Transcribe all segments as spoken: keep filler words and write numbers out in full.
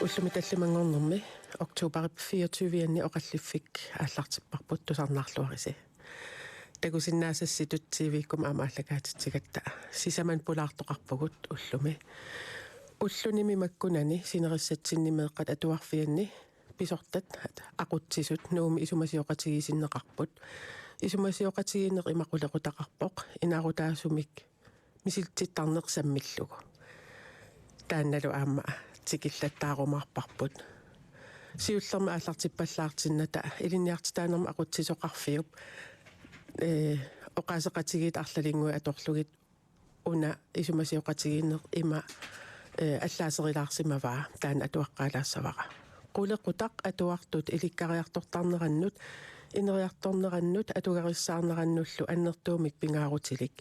Ullumi tallimanngornermi oktoberip fireogtyve-anni oqalliffik aallartipparput, tusarnaarluarisi. Takusinnaasassitut T V-kkumut aamma aallakaatitsigatta. Sisamat pulaartoqarpugut ullumi. Ullunimi makkunani sinerissatsinni meeqqat atuarfianni pisortat aqutsisut Nuummi isumasioqatigiissinneqarput. Isumasioqatigiinneq ima qulequtaqarpoq, inaarutaasumik misilittittarneq sammillugu. Taannalu aamma tikillattaarumaarparput. Siullermik aallartippallaartinnata ilinniartitaanermut aqutsisoqarfiup, ee, oqaaseqatigiit arlalinnguit atorlugit una isumasioqatigiinneq ima, ee, allaaserilaarsimavaa, taanna atuaqqaalaassavara. Qulequtaq atuartut ilikkariartortarnerannut, ineriartornerannut atugarissaarnerannullu annertuumik pingaarutilik.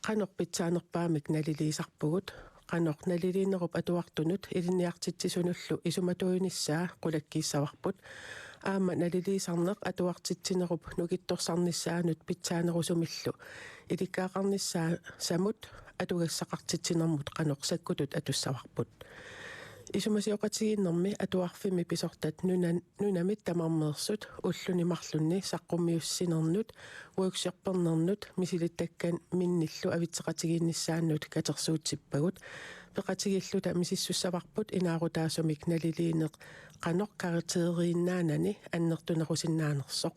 Qanoq pitsaanerpaamik naliliisarpugut, qanoq naliliinerup atuartunut ilinniartitsisunullu isumatuinissaa qulakkiissavarput, aamma naliliisarneq atuartitsinerup nukittorsarnissaanut pitsaanerusumillu ilikkagaqarnissaamut atugassaqartitsinermut qanoq sakkutut atussavarput. Isumasioqatigiinnermi atuarfimmi pisortat nunan-, nunamit tamarmeersut ulluni marlunni saqqummiussinernut, workshopernernut, misilittakkaminillu avitseqatigiinnissaannut katersuutsippagut. Peqatigiilluta misissussavarput inaarutaasumik naliliineq qanoq karakteriinnaanani annertunerusinnaanersoq.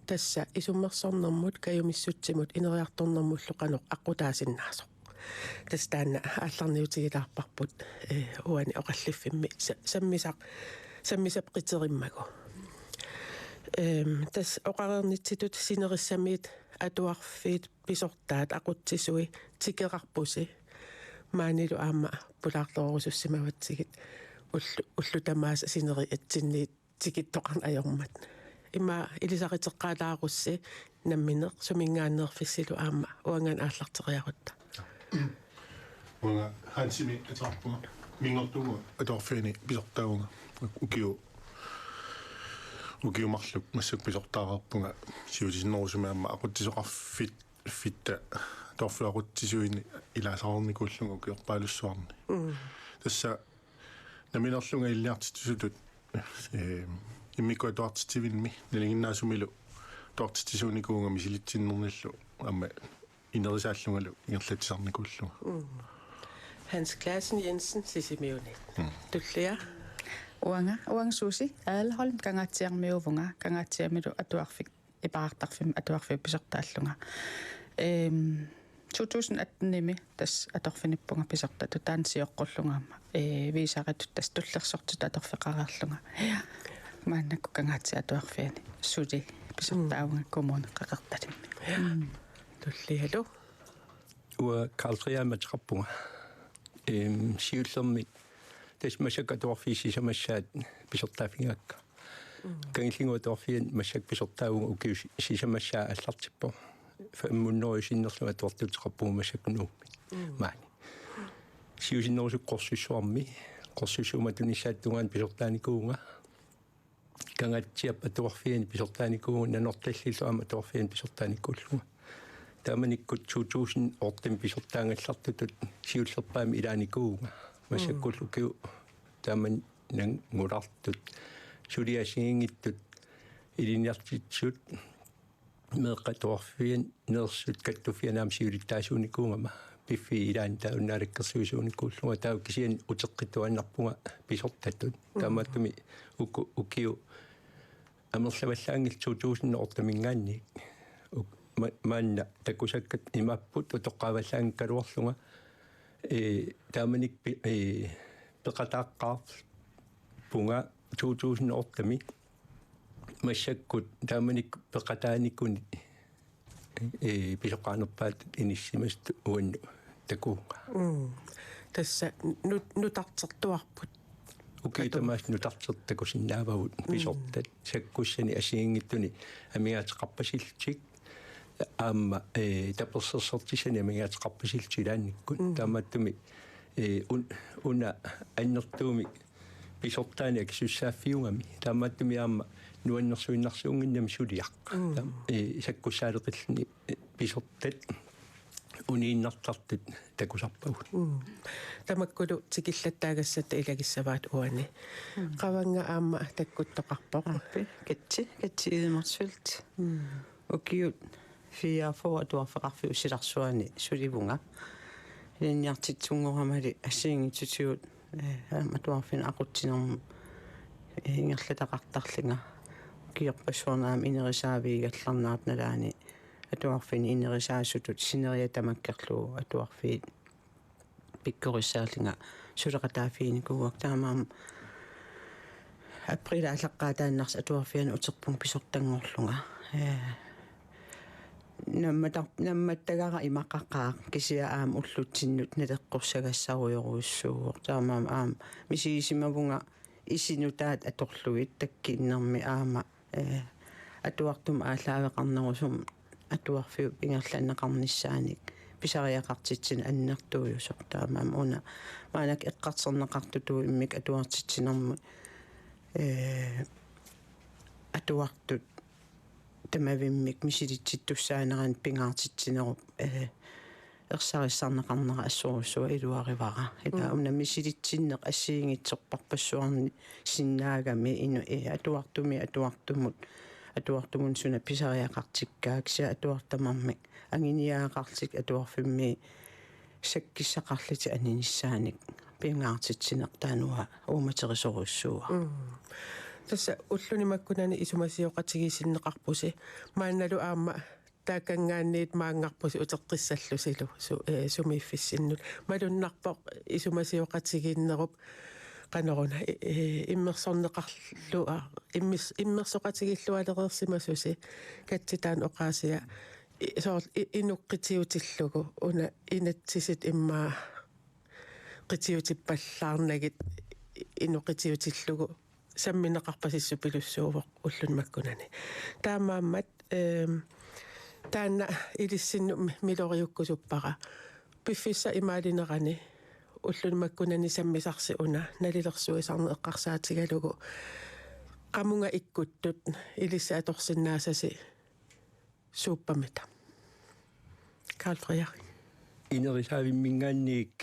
Tassa isummersornermut, kajumissutsimut, ineriartornermullu qanoq aqqutaasinnaasoq. Tassa taanna aallarniutigilaarparput, ee, uani oqalliffimmi sa-, sammisaq-, sammisaqqiterimmagu. Ehm, tassa oqareernitsitut sinerissamiit atuarfiit pisortaat aqutsisui tikeqarpusi. Maanilu aamma pulaartorusussimavatsigit ullu-, ullut tamaasa sineriatsinniit tikittoqarneq ajormat. Ima ilisariteqqaalaarussi nammineq suminngaanneerfissilu aamma uanngaanniit aallarteriarutta. Uanga Hansimi atuarpunga, Minngortuunnguup atuarfiani pisortaavunga. Ukio-, ukiut marluk massakkut pisortaareerpunga, siusinnerusumik aamma aqutsisoqarfit-, -fitta atuarfiup aqutsisuini ilaasaarnikuullunga ukiorpaalussuarni. Mm. Tassa nammineerlunga ilinniartitsisutut, ee, immikkut atuartitsivinni nalinginnaasumilu atuartitsisuunikuuvunga misilitsinnernillu aamma inerisaallungalu ingerlatsisarnikuullunga. Mm. Hans Claassen Jensen, Sisimiuni. Mm. Tullia? Uanga, uanga Susi Adelholm, Kangaatsiarmiuuvunga, Kangaatsiamilu atuarfik Ipaartarfimmi atuarfiup pisortaallunga. Ehm, to tusind atten-imi tassa atorfinippunga pisortatut, taanna sioqqullunga aamma. Ee, viisaritut tassa tullersortitut atorfeqareerlunga. Ja. Maannakkut Kangaatsiap atuarfiani suli pisortaavunga, mm, Kommune Qeqertalimmi. Ja. Mm. Tullialu. Uanga Karl Trier ateqarpunga. Ehm, siullermik tassa massakkut atuarfiit sisamassaat pisortaaffigaakka. Mm. Kangillinnguup Atuarfiani massakkut pisortaavunga ukiut si-, sisamassaat aallartippoq. Fem hundrede sinnerlugit atuartuuteqarpugut massakkut Nuummi. Mm. Maani. Siusinnerusukkut Qorsussuarmi, Qorsussuup matunissaata tungaanut pisortaanikuuvunga. Kangaatsiap Atuarfiani pisortaanikuuvunga, Nanortallillu aamma atuarfiani pisortaanikuullunga. Taamanikkut to tusind otte pisortaagallartutut siullerpaamik ilaanikuuvunga. Massakkullu, mm, ukiut taamani nanngulartut, suliassigiinngitsut, ilinniartitsisut, meeqqat atuarfianneersut kattuffianni aamma siulittaasuunikuugama, piffissap ilaani taava una naalakkersuisuunikuullunga, taava kisianni uteqqittuaannarpunga pisortatut. Mm. Taamaattumik uku-, ukiut amerlavallaanngillat to tusind otte-minngaanniit. Uk-, ma-, maanna takusakkat imaappoq utoqqaavallaanngikkaluarlunga. Ee, taamanikkut pi-, ee, peqataaqqaarpunga to tusind otte-mi. Massakkut taamanikkut peqataanikuni, ee, pisoqaanerpaatut inissimasutut uannut takuunga. Mm. Tassa nut-, nutartertuarput. Ukiut, katum-, tamaasa nutartertut takusinnaavagut, mm, pisortat. Sakkussanik assigiinngitsunik amigaateqarpasillutik. Aamma, ee, tapersersortissanik amigaateqarpasillutik ilaannikkut. Mm. Taamaattumik, ee, un-, una annertuumik pisortaanik akisussaaffiugami. Taamaattumik aamma nuannersuinnarsuunnginnami suliaq. Mm. Taam-, ee, sakkussaaleqilluni, ee, pisortat uniinnartartut takusarpagut. Mm. Tamakkulu tikillattaagassat ilagissavaat uani. Mm. Qavannga aamma takkuttoqarpoq. Aappi, Katsi, Katsi Edmardsfeldt. Mm. Ukiut fireogfyrre Atuarfeqarfiup silarsuani sulivunga. Ilinniartitsisunngoramali assigiinngitsutigut, eh, aamma atuarfinnut aqutsinermut, eh, ingerlataqartarlunga. Ukiorpassuarni aamma inerisaaviigallarnerat nalaani atuarfinni inerisaasutut sineriak tamakkerlugu atuarfiit pikkorissaallunga suleqataaffiginikuuakka, taamaammat april aallaqqaataannarsi atuarfiani uterpunga pisortanngorlunga. Eh, nammatar-, nammattagara imaqaqaaq kisianni aamma ullutsinnut naleqqussagassaarujorujussuuvoq. Taamaammat aamma misigisimavunga isinut taat atorlugit takkunnermi aamma, eh, atuartumut aallaaveqarnerusumik atuarfiup ingerlanneqarnissaanik pisariaqartitsineq annertuujusoq, taamaammat una maannakkut eqqartorneqartutut immikkut atuartitsinermut, eh, atuartut tamavimmik misilitsittussaanerannik pingaartitsinerup, eh, ersarissarneqarnera assorujussuaq iluarivara. Ila Mm. una misilitsinneq assigiinngitsorpassuarni sinnaagami inu-, eh, atuartumi atuartumut, atuartumut suna pisariaqartikkaa, kisianni atuartut tamarmik anguniagaqarlutik atuarfimmi sakkissaqarlutik aninissaannik pingaartitsineq taanna uanga uummaterisorujussuuara. Mm. Tassa ulluni makkunani isumasioqatigiissinneqarpusi. Maannalu aamma taakkanngaanniit maanngarpusi uteqqissallusilu su-, eh, sumiiffissinnut. Malunnarpoq isumasioqatigiinnerup qanoruna, eh, eh, immersorneqarlu-, ah, immis-, immersoqatigiillualereersimasusi Katsi taanna oqaasia, i-, soorlu i-, inuk qitiutillugu una inatsisit immaqa qitiutippallaarnagit inuk qitiutillugu sammineqarpasissupilussuuvoq ulluni makkunani. Taamaammat, ehm, taanna ilissinnut mi-, miloriukkusuppara. Piffissap imaalinerani ulluni makkunani sammisarsi una nalilersuisarneq eqqarsaatigalugu qamunga ikkuttut ilissi atorsinnaasasi suuppamita. Karl Frederik. Inerisaavimminngaanniit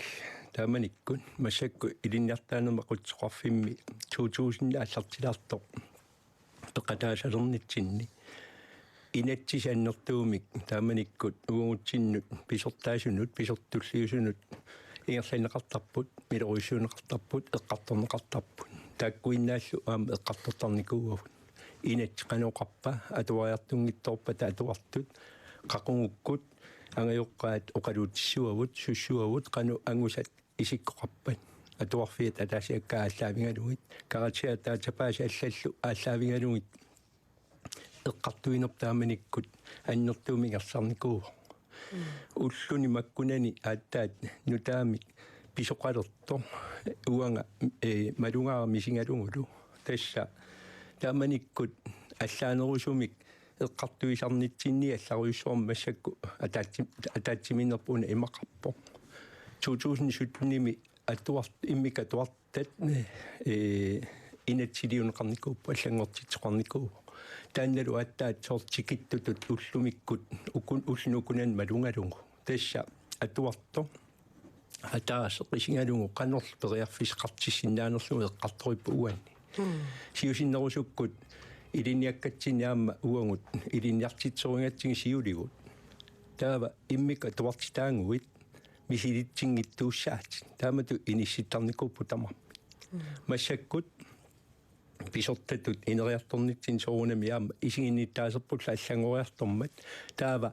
taamanikkut massakkut ilinniartitaanermut aqutsisoqarfimmi to tusind aallartilaartoq peqataasalernitsinni inatsit annertuumik taamanikkut uagutsinnut pisortaasunut, pisortulliusunut ingerlanneqartarput, miloriussuunneqartarput, eqqartorneqartarput. Taakkuinnaallu aamma eqqartortarnikuuagut. Inatsit qanoq oqarpa, atuariartunngitsoorpata atuartut, qaqugukkut angajoqqaat oqaluutissuavut, sussuavut, qanoq angusat isikkoqarpat. Atuarfiat ataasiakkaat aallaavigalugit, karakterit ataatsapaasat allallu aallaavigalugit eqqartuinerput taamanikkut annertuumik ingerlanneqarnikuuvoq. Mm. Ulluni makkunani aatsaat nutaamik pisoqalertoq uanga, eh, malugaara misigalugulu. Tassa taamanikkut allaanerusumik eqqartuisarnitsinni allarujussuarmik massakkut ataatsi-, ataatsimiinnerput una imaqarpoq. To tusind syttenimi atuart-, immikkut atuartat, eh, inatsiliunneqarnikuupput, allanngortitsisoqarnikuuvoq. Taannalu aatsaat soorlu tikittutut ullumikkut ukun-, ulluni ukunani malugalugu. Tassa atuartoq ataaseq isigalugu qanorlu periarfissaqartissinnaanerlugu eqqartorippoq uani. Mm. Siusinnerusukkut ilinniakkatsinni aamma uagut ilinniartitsisorigatsigit siuligut. Taava immikkut atuartitaaguit misilitsinngitsuussaatit. Taamatut inissittarnikuupput tamarmik. Mm. Massakkut pisortatut ineriartornitsinni soorunami aamma isiginnittaaserpullu allanngoriartormat. Taava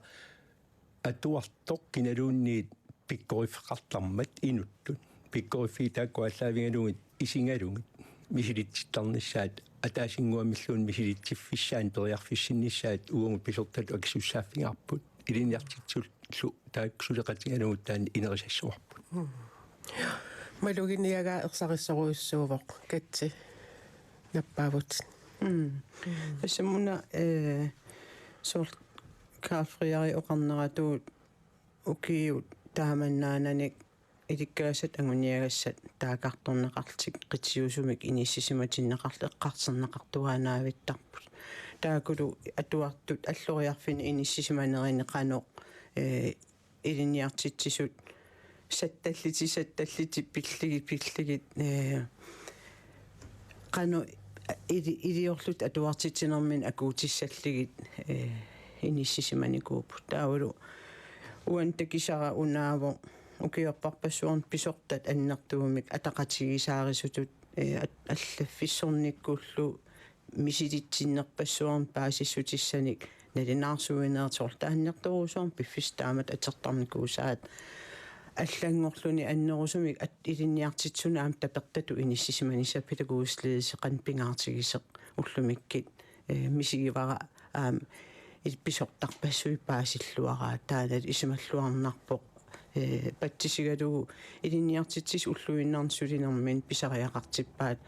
atuartoq kinaluunniit pikkoriffeqartarmat inuttut. Pikkoriffiit taakku aallaavigalugit isigalugit misilitsittarnissaat ataasinnguamilluunniit misilitsiffissaannik periarfissinnissaat uagut pisortatut akisussaaffigaarput. Ilinniartitsisullu taakku suleqatigalugit taanna inerisassuarput. Mm. Maluginiagaa ersarissorujussuuvoq, Katsi, nappaavutit. Mm. Mm. Tassaamuna, eh, soorlu Karl Frederik oqarneratuut ukiut taamannaananik ilikkagassat anguniagassat taakkartorneqarlutik qitiusumik inissisimatinneqarlutik eqqartorneqartuaannavittarput. Taakkulu atuartut alloriarfinni inissisimanerini qanoq, eh, ilinniartitsisut sattallutik, sattallutik, pillugit, pillugit, ee, qanoq ili-, iliorlutik atuartitsinerminni akuutissallugit, ee, inissisimanikuupput. Taavalu uani takusara unaavoq ukiorparpassuarni pisortat annertuumik ataqatigiissaarisutut, ee, at-, allaffissornikkullu misilitsinnerpassuarnik paasissutissanik nalunaarsuinerit, soorlu annertoorujussuarmik piffissaq taamatut atortarnikuusaat, allanngorluni annerusumik at-, ilinniartitsisunut aamma tapertatut inissisimanissaq pædagogisk ledelse qanoq pingaartigisoq ullumikkut, ee, misigivara aamma il-, pisortarpassuit paasilluaraat, taanna isumalluarnarpoq, ee, patsisigalugu ilinniartitsisut ulluinnarni sulinerminni pisariaqartippaat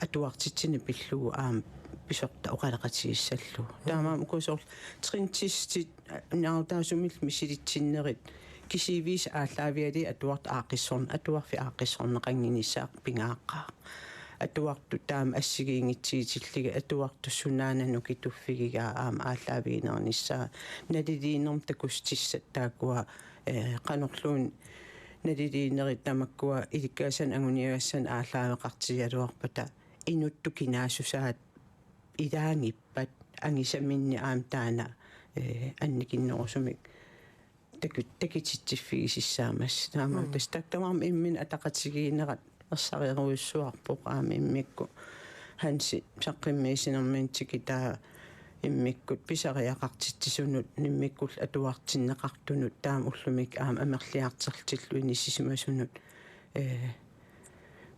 atuartitsineq pillugu aamma pisortaq oqaloqatigissallugu. Taamaammat uku soorlu trin-testit, naarutaasumillu misilitsinnerit, kisiisa aallaavigalugit atuartut aaqqissorn-, atuarfik aaqqissorneqannginnissaa pingaarpoq. Atuartut taama assigiinngitsuutillugit, atuartut sunaana nukituffigigaat aamma aallaavigineqarnissaa, naliliinermut takussutissat taakkua, ee, qanorluunniit naliliinerit tamakkua ilikkagassat anguniagassat aallaaveqartigigaluarpata inuttut kinaassusaat ilaanngippat angusaminni aamma taanna, ee, annikinnerusumik taku-, takutitsiffigisussaamassaaq. Taamaammat, mm, tassa taakku tamarmik imminnut ataqatigiinnerat ersarissorujussuarpoq aamma immikkut Hansip saqqummiussinerminni tikitaa immikkut pisariaqartitsisunut, immikkullu atuartinneqartunut, taama ullumikkut aamma amerliartortillugu inissisimasunut, ee,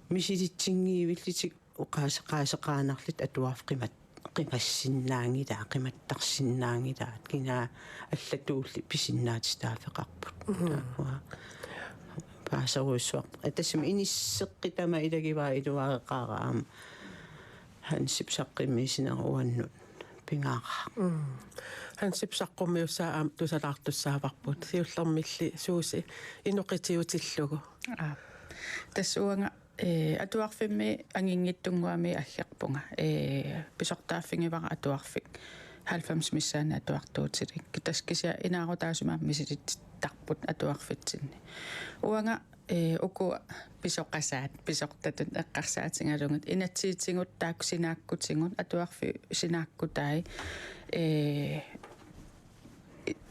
misilitsinngivillutik oqaaseqaaseqaannarlutik atuarfik qimat-, qimassinnaanngilaat, qimattarsinnaanngilaat, kina allatuulli pisinnaatitaaffeqarput. Mhm. Taava paaserujussuarpoq. Ee, tassami inisseqqitama ilagivara iluareqaara aamma Hansip saqqummiussinera uannut pingaarpoq. Mm. Hansip saqqummiussaa aamma tusalaartussaavarput. Siullermilli Suusi inoqitiutillugu. Aa. Tassa uanga ee, atuarfimmi anginngitsunnguamik aggerpunga. Ee, pisortaaffigivara atuarfik halvfems missaani atuartuutilik. Tassa kisianni inaarutaasumik misilittarput atuarfitsinni. Uanga, ee, uku pisoqasaat, pisortatut eqqarsaatigalugit, inatsisitigut taakku sinaakkutigut, atuarfiup sinaakkutai, ee,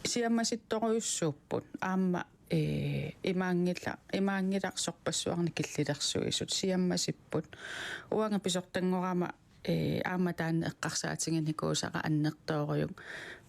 siammasittorujussuupput. Aamma ee, imaanngila-, imaanngilaq sorpassuarnik killilersuisut siammasipput. Uanga pisortanngorama, ee, aamma taanna eqqarsaatiginikuusara annertoorujuk.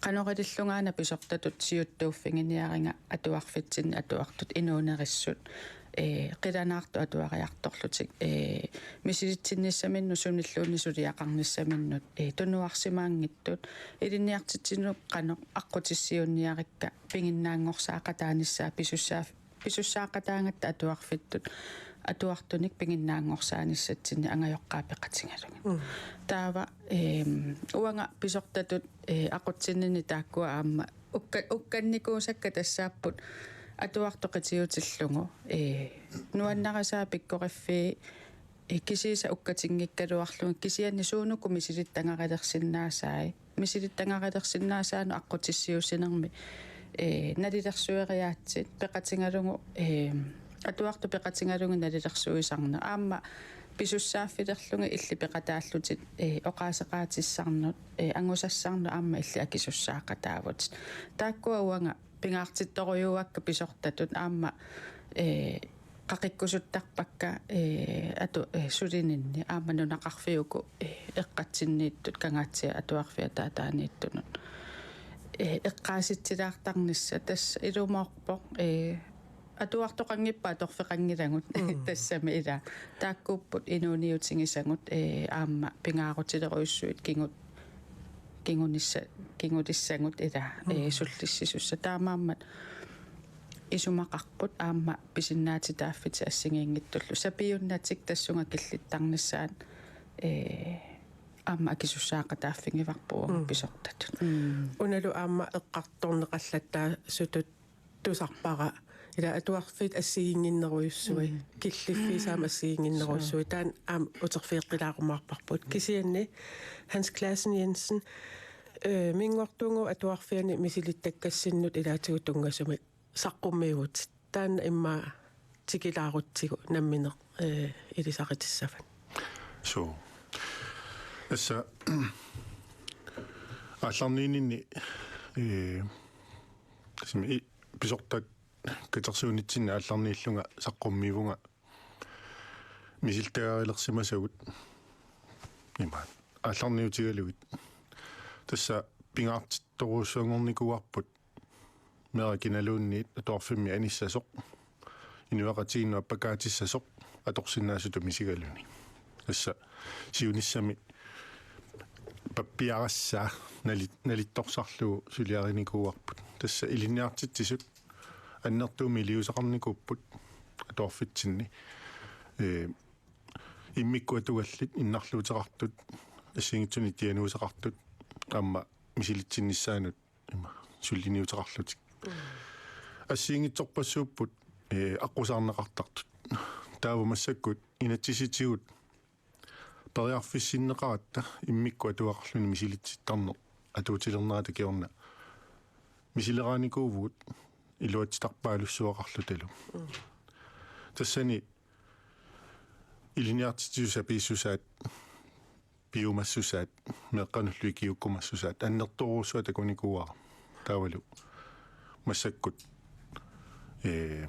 Qanoq ilillugu aana pisortatut siuttuuffiginiariga atuarfitsinni atuartut inuunerissut, ee, qilanaartut atuariartorlutik, ee, misilitsinnissaminnut sunilluunniit suliaqarnissaminnut, ee, tunuarsimaanngitsut, ilinniartitsinut qanoq aqqutissiuunniarikka piginnaanngorsaaqataanissaa pisussaaf-, pisussaaqataagatta atuarfittut atuartunik piginnaanngorsaanissatsinnut angajoqqaat peqatigalugit. Mm. Taava, eem, uanga pisortatut, ee, aqutsinnini taakkua aamma ukka-, ukkannikuusakka tassaapput atuartut qitiutillugu, ee, nuannarisaat pikkoriffii, ee, kisiisa ukkatinngikkaluarlugit kisianni suunuku misilittagarilersinnaasai-, misilittagarilersinnaasaanut aqqutissiuussinermi, ee, nalilersueriaatsit peqatigalugu, ee, atuartut peqatigalugit nalilersuisarneq. Aamma pisussaaffilerlugit illit peqataallutit, ee, oqaaseqaatissannut, ee, angusassannut aamma illit akisussaaqataavutit. Taakkua uanga pingaartittorujuuakka pisortatut aamma, ee, qaqikkusuttarpakka, ee, atu-, ee, sulininni aamma nunaqarfiuku, ee, eqqatsinniittut Kangaatsiap Atuarfiata ataaniittunut, ee, eqqaasitsilaartarnissaq tassa ilumoorpoq, ee, atuartoqanngippat atorfeqanngilagut. Mm. Tassami ila taakkuupput inuuniutigisagut, ee, aamma pingaarutilerujussuit kingut-, kingunissa-, kingulissagut ila, ee, mm, sullissisussat. Taamaammat isumaqarput aamma pisinnaatitaaffitit assigiinngitsullu. Sapiunnatik tassunga killittarnissaat, ee, aamma akisussaaqataaffigivarput uanga, mm, pisortatut. Mm. Unalu aamma eqqartorneqallattaasutut tusarpara. Ila atuarfiit assigiinnginnerujussui. Mm. Killiffiit aamma assigiinnginnerujussui. Suu. Taanna aamma uterfigeqqilaarumaarparput. Mm. Kisianni Hans Clausen Jensen, ee, Minngortuunnguup Atuarfiani misilittakkasinnut ilaatigut tunngasumik saqqummiuvutit. Taanna immaqa tikilaarutsigu nammineq, eh, ilisaritissavat. Suu. Tassa aallarniininni, eh, tassami i-, pisortat katersuunitsinni aallarniillunga saqqummiivunga misilittagarilersimasagut imaat aallarniutigalugit. Tassa pingaartittorujussuanngornikuuarput meeraq kinaluunniit atuarfimmi anissasoq, inuiaqatigiinnut appakaatissasoq, atorsinnaasutut misigaluni. Tassa siunissami pappiarassaa nali-, nalittorsarlugu suliarinikuuarput. Tassa ilinniartitsisut annertuumik iliuuseqarnikuupput atuarfitsinni. Ee, immikkut atugallit innarluuteqartut, assigiinngitsunik diagnoseqartut, aamma misilitsinnissaannut ima suliniuteqarlutik. Assigiinngitsorpassuupput, ee, aqqusaarneqartartut. Taava massakkut inatsisitigut periarfissinneqaratta immikkut atuaqarluni misilitsittarneq atuutilernerata kingorna misileraanikuuvugut iluatsitarpaalussuaqarlutalu. Tassani ilinniartitsisut sapiissusaat, piumassusaat, meeqqanullu ikiuukkumassusaat annertoorujussuaq takunikuuara. Taavalu massakkut, ee,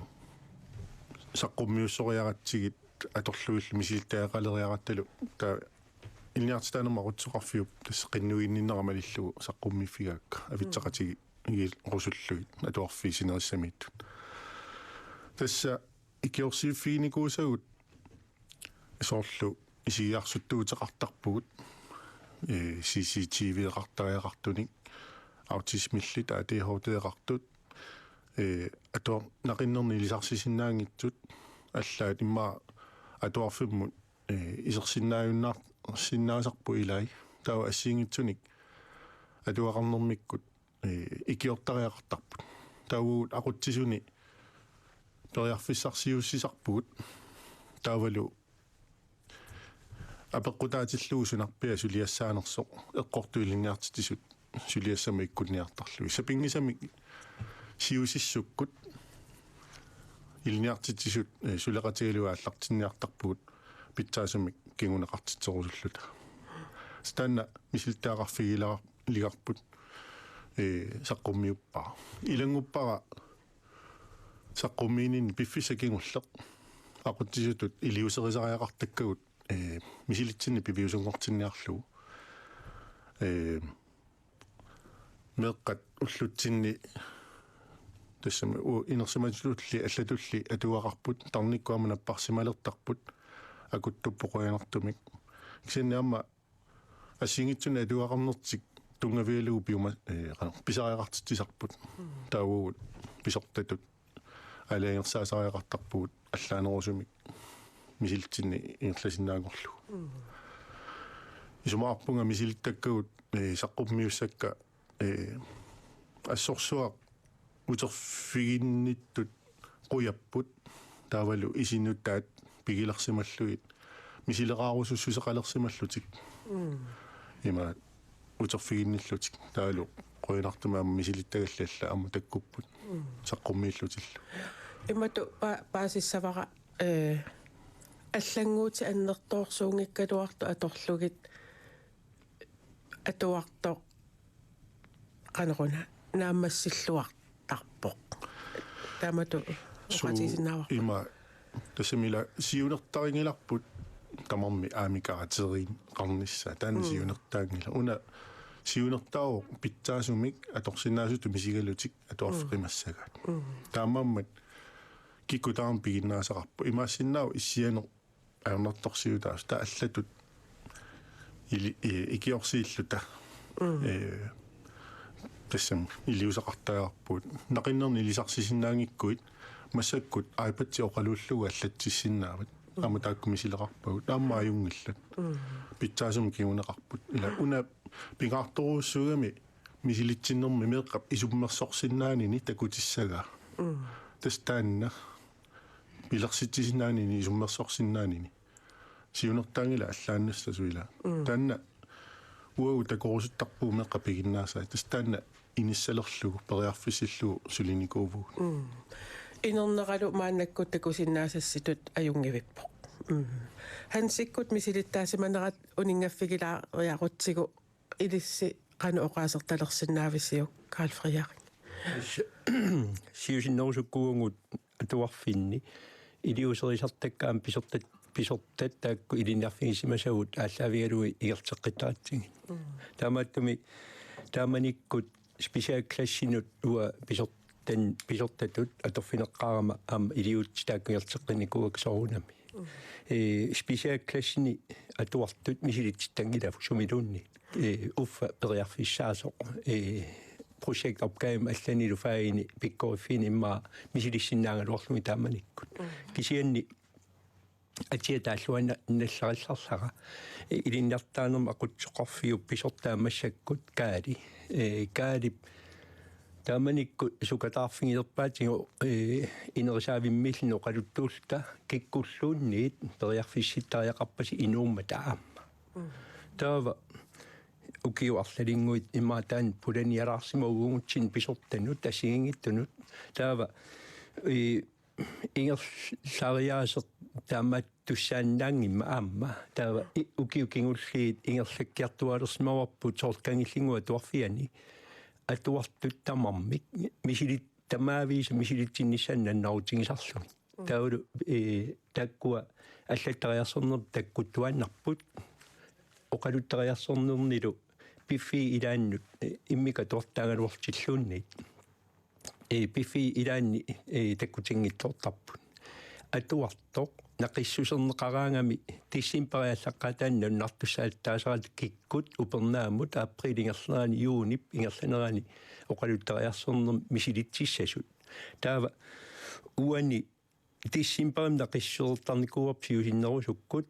saqqummiussoriaratsigit atorlugillu misilittagaqaleriarattalu, taava ilinniartitaanermut aqutsisoqarfiup tassa qinnuiginninnera malillugu saqqummiiffigaakka avitseqatigiit rusullugit atuarfiit sinerissamiittut. Tassa ikiorsiiffiginikuusagut soorlu isigiarsuttuuteqartarpugut, ee, C C T V-qartariaqartunik, autismillit, A D H D-qartut, ee, atuar-, naqinnerni ilisarsisinnaanngitsut, allaat immaqa atuarfimmut, ee, isersinnaajunnaar-, sinnaasarput ilai, taava assigiinngitsunik atuaqarnermikkut, ee, ikiortariaqartarput. Taava uagut aqutsisuni periarfissarsiuussisarpugut. Taavalu apeqqutaatillugu sunarpiaq suliassaanersoq, eqqortut ilinniartitsisut suliassamut ikkunniartarlugit. Sapinngisamik siusissukkut ilinniartitsisut, ee, suleqatigalugit aallartinniartarpugut pitsaasumik kinguneqartitserusulluta. Tassa taanna misilittagaqarfigilaar-, ligarput, ee, saqqummiuppara. Ilannguppara saqqummiininni piffissaq kingulleq aqutsisutut iliuuserisariaqartakkagut, ee, misilitsinni piviusunngortinniarlugu. Ee, meeqqat ullutsinni tassami u-, inersimasutulli allatulli atuaqarput, tarnikkut aamma napparsimalertarput, akuttupput qujanartumik. Kisianni aamma assigiinngitsunik atuaqarnertik tunngavigalugu piuma-, ee, qanoq, pisariaqartitsisarput. Taava uagut pisortatut aalajangersaasariaqartarpugut allaanerusumik misilitsinni ingerlasinnaanngorlugu. Isumaqarpunga misilittakkagut, ee, saqqummiussakka, ee, assorsuaq uterfiginnittut qujapput, taavalu isinutaat pigilersimallugit misileraarusussuseqalersimallutik. Ima uterfiginnillutik. Taavalu qujanartumik aamma misilittagallit allat aamma takkupput saqqummiillutillu. Imatut pa-, paasissavara, ee, allannguutit annertoorsuunngikkaluartut atorlugit atuartoq qanoruna naammassilluartarpoq. Taamatut oqaatigisinnaavara. Ima tassami ila siunertarinngilarput tamarmik aamma karakteriinnarnissaa. Taanna siunertaanngilaq. Una siunertaavoq pitsaasumik atorsinnaasutut misigalutik atuarfeqimassagaat. Taamaammat kikkut tamarmik piginnaasaqarput. Imaassinnaavoq issianeq ajornartorsiutaasut, taava allatut ili-, ee, ikiorsiilluta. Ee, tassami iliuuseqartariaqarpugut. Naqinnerni ilisarsisinnaanngikkuit massakkut iPad-i oqaluullugu allatsissinnaavat. Aamma taakku misileqarpagut. Aamma ajunngillat. Pitsaasumik kinguneqarput. Ila una pingaartorujussuugami misilitsinnermi meeqqap isummersorsinnaanini takutissagaa. Tassa taanna pilersitsisinnaanini isummersorsinnaanini. Siunertaanngilaq allaannassasoq ila. Taanna Uagut takorusuttarpugut meeqqat piginnaasaat, tassa taanna inissalerlugu periarfissillugu sulinikuuvugut. Inerneralu maannakkut takusinnaasassitut ajunngivippoq. Hansikkut misilittaasimanerat uninngaffigilaariarutsigu ilissi qanoq oqaasertalersinnaavisiuk, Karl Frederik? Siusinnerusukkuuvugut atuarfinni iliuuserisartakkaat pisortat, pisortat taakku ilinniarfigisimasagut aallaavigalugu ingerlateqqittaratsigit. Taamaattumik taamanikkut specialklassinut uanga pisortan, pisortatut atorfineqqaarama aamma iliuutsit taakku ingerlateqqinnikuuakka soorunami. Ee, specialklassini atuartut misilitsissanngilagut sumiluunniit. Ee, uffa periarfissaasoq, ee, projektopgavemi allanilu fagini pikkoriffiini immaqa misilissinnaagaluarlugit taamanikkut. Kisianni atia taalluanna-, -nallarallarlara. Ee, ilinniartitaanermut aqutsisoqarfiup pisortaa massakkut Kaali. Ee, Kaalip taamanikkut sukataarfigilerpaatigut, ee, inerisaavimmilluunniit oqaluttuulluta kikkulluunniit periarfissittariaqarpasi inuummata aamma. Taava ukiut arlalinnguit immaqa taanna pulanialaarsimagutsigit pisortanut assigiinngitsunut. Taava, ee, ingerlariaaseq taamaattussaannaanngimmat aamma. Taava i-, ukiut kingulliit ingerlakkiartuaalersimavarput soorlu Kangillinnguup Atuarfiani atuartut tamarmik misilit-, tamaviisa misilitsinnissaannut nalunaarutigisarlugit. Taavalu, ee, taakkua allattariarsornerput takkuttuaannarput. Oqaluttariarsornernilu piffiit ilaannut, ee, immikkut atuartitaagaluartilluunniit. Ee, piffiit ilaanni, ee, takkutinngitsoortarput. Atuartoq naqissuserneqaraangami decembarip aallaqqaataani nalunaartussaaleqaasarput kikkut upernaamut aprilip ingerlanerani juunip ingerlanerani oqaluttariarsornermik misilitsissasut. Taava uani decembarimi naqissusertarnikuuarput siusinnerusukkut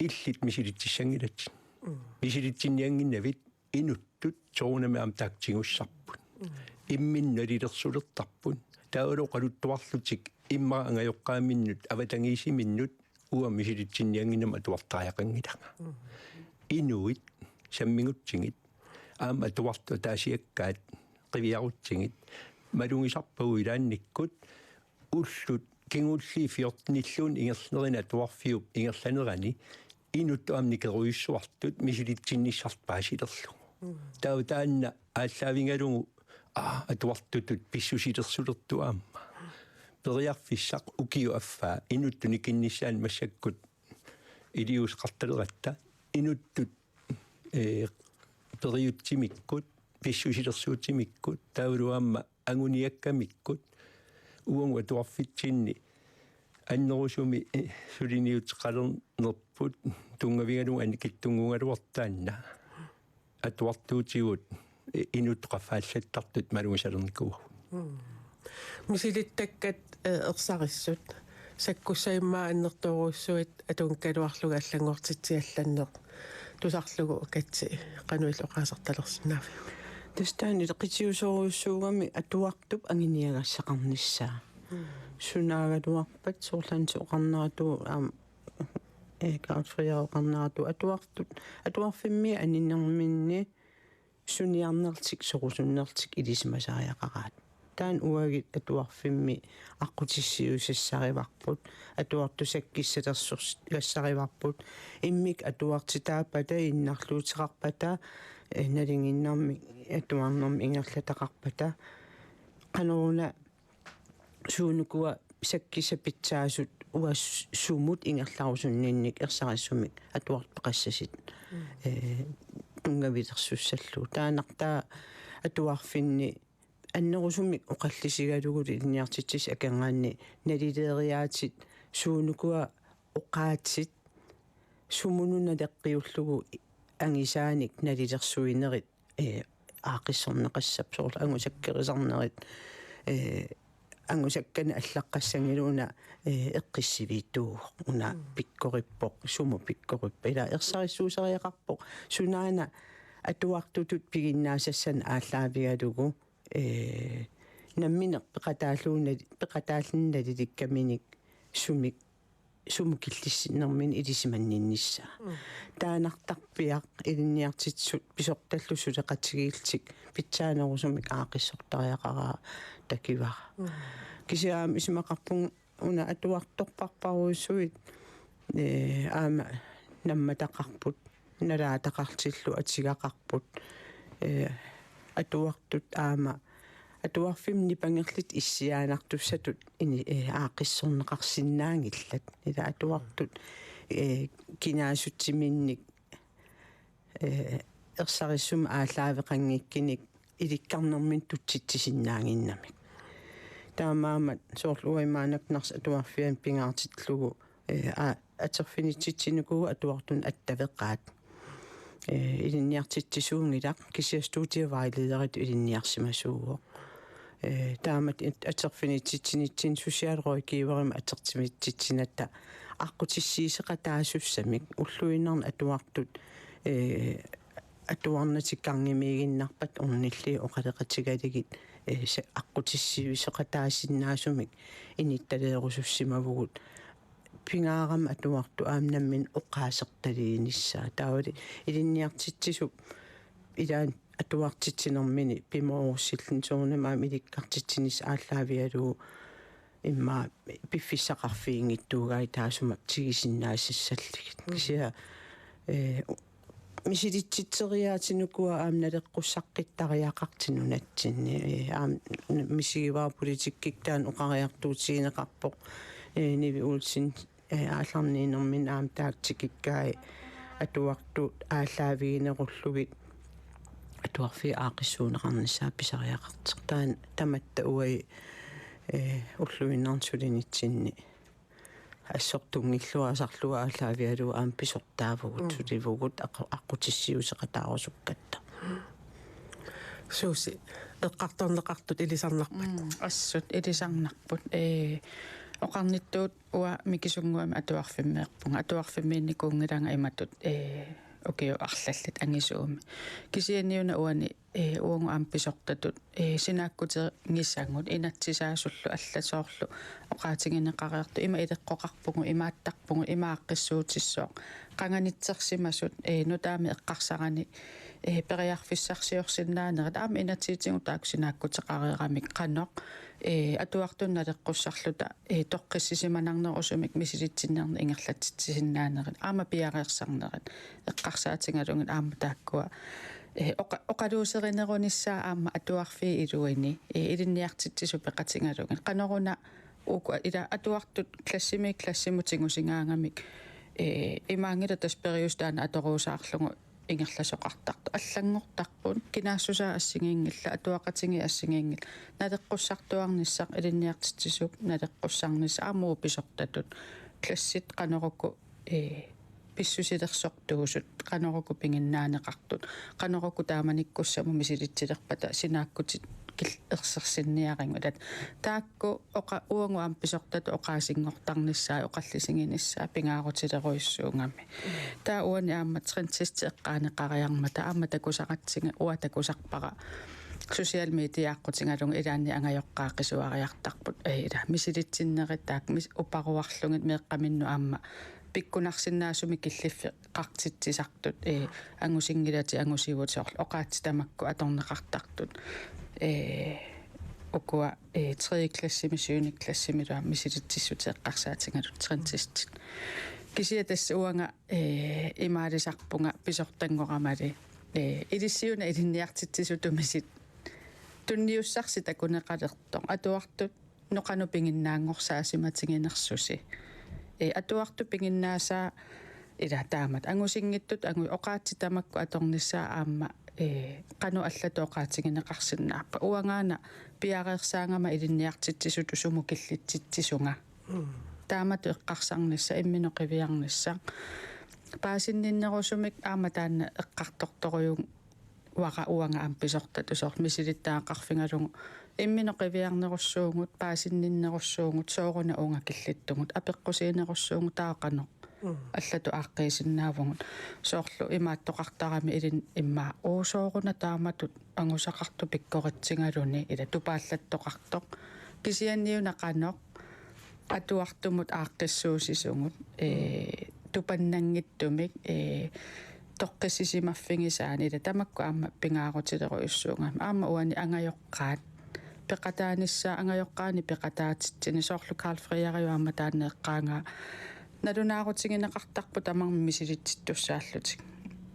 illit misilitsissanngilatit. Misilitsinniannginnavit inuttut soorunami aamma taakku tigussarput. Imminnut nalilersulertarput. Taavalu oqaluttuarlutik immaqa angajoqqaaminnut avatangiisiminnut uanga misilitsinniannginnama atuartariaqanngilanga. Inuit sammigutsigit aamma atuartut ataasiakkaat qiviarutsigit malugisarpagut ilaannikkut ullut kingulliit fjortenilluunniit ingerlanerini atuarfiup ingerlanerani inuttut aamma nikerujussuartut misilitsinnissarput paasilerlugu. Taava taanna aallaavigalugu, aa, atuartutut pissusilersulertut aamma. Periarfissaq ukiup affaa inuttut nikinnissaanut massakkut iliuuseqartaleratta inuttut, ee, periutsimikkut, pissusilersuutimikkut, taavalu aamma anguniakkamikkut, uagut atuarfitsinni annerusumik, ee, suliniuteqalernerput tunngavigalugu annikitsunnguugaluartoq taanna. Atuartuutigut, ee, inuttut qaffaallattartut malugisalernikuuagut. Misilittakkat, ee, ersarissut. Sakkussat immaqa annertoorujussuit atunngikkaluarlugit allanngortitsiallanneq. Tusarlugu Katsi qanoq illit oqaasertalersinnaaviuk? Tassa taanna qitiusorujussuugami atuartup anguniagassaqarnissaa. Sunaagaluarpat soorlu Hansi oqarneratuut aamma, ee, Karl Frederik oqarneratuut atuartut, atuarfimmi aninerminni suniarnertik, sorusunnertik ilisimasariaqaraat. Taanna uagut atuarfimmi aqqutissiuusassarivarput, atuartut sakkissalersugassarivarput, immikkut atuartitaappata, innarluuteqarpata, ee, nalinginnaasumik atuarnermik ingerlataqarpata, qanoruna suunukua sakkissat pitsaasut uagut sumut ingerlarusunninnik ersarissumik atuartut peqassasit, ee, tunngavilersussallugu. Taannartaa atuarfinni annerusumik oqallisigalugulu ilinniartitsisut akornanni nalileeriaatit suunukua oqaatsit sumununa naleqqiullugu angisaanik nalilersuinerit, ee, aaqqissorneqassappat soorlu angusakkerisarnerit, ee, angusakkanik allaqqassanngilaq una, ee, eqqissiviittuuvoq, una pikkorippoq, sumut pikkorippoq. Ila ersarissuusariaqarpoq sunaana atuartutut piginnaasassanik aallaavigalugu, ee, nammineq peqataallugu nali-, peqataallugu nalilikkaminik sumik sumut killissinnermini ilisimanninnissaa. Taannartarpiaq ilinniartitsisut pisortallu suleqatigiillutik pitsaanerusumik aaqqissortariaqaraa takivara. Kisianni aamma isumaqarpunga una atuartorparparujussuit, ee, aamma nammataqarput, nalaataqartillu atigaqarput, ee, atuartut aamma atuarfimmi nipangerlutik issiaannartussatut ini-, ee, aaqqissorneqarsinnaanngillat. Ila atuartut, ee, kinaassutsiminnik, ee, ersarissumik aallaaveqanngikkunik ilikkarnermini tutsitsisinnaannginnamik. Taamaammat soorlu uanga imaannakkut Narsap Atuarfiani pingaartillugu, ee, a-, atorfinitsitsinikuuvugut atuartunut attaveqaat. Ee, ilinniartitsisuunngilaq, kisianni studievejlederitut ilinniarsimasuuvoq. Ee, taamatut it-, atorfinitsitsinitsinni socialrådgiverimik atortitsinatta aqqutissiuuseqataasussamik ulluinnarni atuartut, ee, atuarnatik gangimiiginnarpata ornillugit oqaloqatigalugit, ee, sa-, aqqutissiuuseqataasinnaasumik inuttaleerusussimavugut. Pingaarami atuartut aamma nammineq oqaasertaliinissaat. Taavalu ilinniartitsisup ilaanni atuartitsinermini pimoorussilluni soorunami aamma ilikkartitsinissaq aallaavigalugu immaqa piffissaqarfiginngitsuugai taassuma tigusinnaassallugit. Kisianni, ee, misilitsitseriaatsitut ukua aamma naleqqussaqqittariaqartut nunatsinni. Ee, aamma misigivara politikkikkut taanna oqariartuutigineqarpoq. Ee, Nivi Olsen, ee, aallarniinermini aamma taakku tikikkai atuartut aallaaviginerullugit atuarfiup aaqqissuunneqarnissaa pisariaqartoq. Taanna tamatta uagut, ee, ulluinnarni sulinitsinni assortunngilluarlugu aallaavigalugu aamma pisortaavugut, sulivugut, aqu-, aqqutissiuuseqataarusukkatta. Suusi, eqqartorneqartut ilisarnarpat? Mm, assut ilisarnarput. Ee, oqarnittut uanga mikisunnguamik atuarfimmeerpunga. Atuarfimmiinnikuunngilanga imatut, ee, ukiut arlallit angisuumik. Kisianniuna uani, ee, uagut aamma pisortatut, ee, sinaakkutinngisagut inatsisaasullu allat soorlu oqaatigineqareertut ima ileqqoqarpugut, imaattarpugut, ima aaqqissuutissooq. Qanganitsersimasut, ee, nutaamik eqqarsarani, ee, periarfissarsiorsinnaanerit aamma inatsisitigut taakku sinaakkuteqareeramik qanoq, ee, atuartunut naleqqussarluta, ee, toqqissisimanarnerusumik misilitsinnernik ingerlatitsisinnaanerit aamma piareersarnerit eqqarsaatigalugit aamma taakkua, ee, oqa-, oqaluuserinerunissaa aamma atuarfiup iluani, ee, ilinniartitsisut peqatigalugit qanoruna uku ila atuartut klassimi klassimut tigusigaangamik, ee, imaanngilaq tassa periuseq taanna atoruusaarlugu ingerlasoqartartoq. Allanngortarput, kinaassusaa assigiinngillat, atuaqatigiit assigiinngillat, naleqqussartuarnissaq, ilinniartitsisup naleqqussarnissaq aamma uagut pisortatut. Klassit qanorooq, ee, pissusilersortuusut, qanorooq piginnaaneqartut, qanorooq taamanikkussamut misilitsilerpata sinaakkutit kil-, ersersinniarigut. Taakku oqa-, uagut aamma pisortatut oqaasinngortarnissaat oqallisiginissaat pingaarutilerujussuugami. Taava uani aamma trendtesti eqqaaneqariarmata aamma takusaqartigu uanga takusarpara social media aqqutigalugu ilaanni angajoqqaat qisuariartarput. Ee, ila misilitsinnerit taakku mis-, uparuarlugit meeqqaminnut aamma pikkunarsinnaasumik killiffeqartitsisartut, ee, angusinngilatit angusivutit soorlu oqaatsit tamakku atorneqartartut. Ee, ukua, ee, tredje klassimi, syvende klassimi ilaa misilitsissutit eqqarsaatigalugit trendtestit. Kisianni tassa uanga, ee, imaalisarpunga pisortanngoramali, ee, ilissiuna ilinniartitsisutut misilittut tunniussarsi takuneqalertoq. Atuartut qanoq piginnaanngorsaasimatiginiarsusi. Ee, atuartut piginnaasaat ila taamatut angusinngitsut angu-, oqaatsit tamakku atornissaat aamma, ee, qanoq allatut oqaatigineqarsinnaappat. Uangaana piareersaagama ilinniartitsisutut sumut killitsitsisunga. Mm. Taamatut eqqarsarnissaq, imminut qiviarnissaq. Paasinninnerusumik aamma taanna eqqartortoruju- -vara uanga aamma pisortatut soorlu misilittagaqarfigalugu imminut qiviarnerussuugut, paasinninnerussuugut, sooruna uunga killittugut, apeqqusiinerussuugut taava qanoq. Mm. Allatut aaqqiisinnaavugut. Soorlu imaattoqartarami ilin immaqa uu sooruna taamatut angusaqartoq pikkoritsigaluni ila tupaallattoqartoq. Kisianniuna qanoq atuartumut aaqqissuussisugut, ee, tupannanngitsumik, ee, toqqissisimaffigisaanni, ila tamakku aamma pingaarutilerujussuugami. Aamma uani angajoqqaat peqataanissaa, angajoqqaani peqataatitsinni, soorlu Karl Frederiup aamma taanna eqqaangaa, nalunaarutigineqartarpoq tamarmik misilittittussaallutik.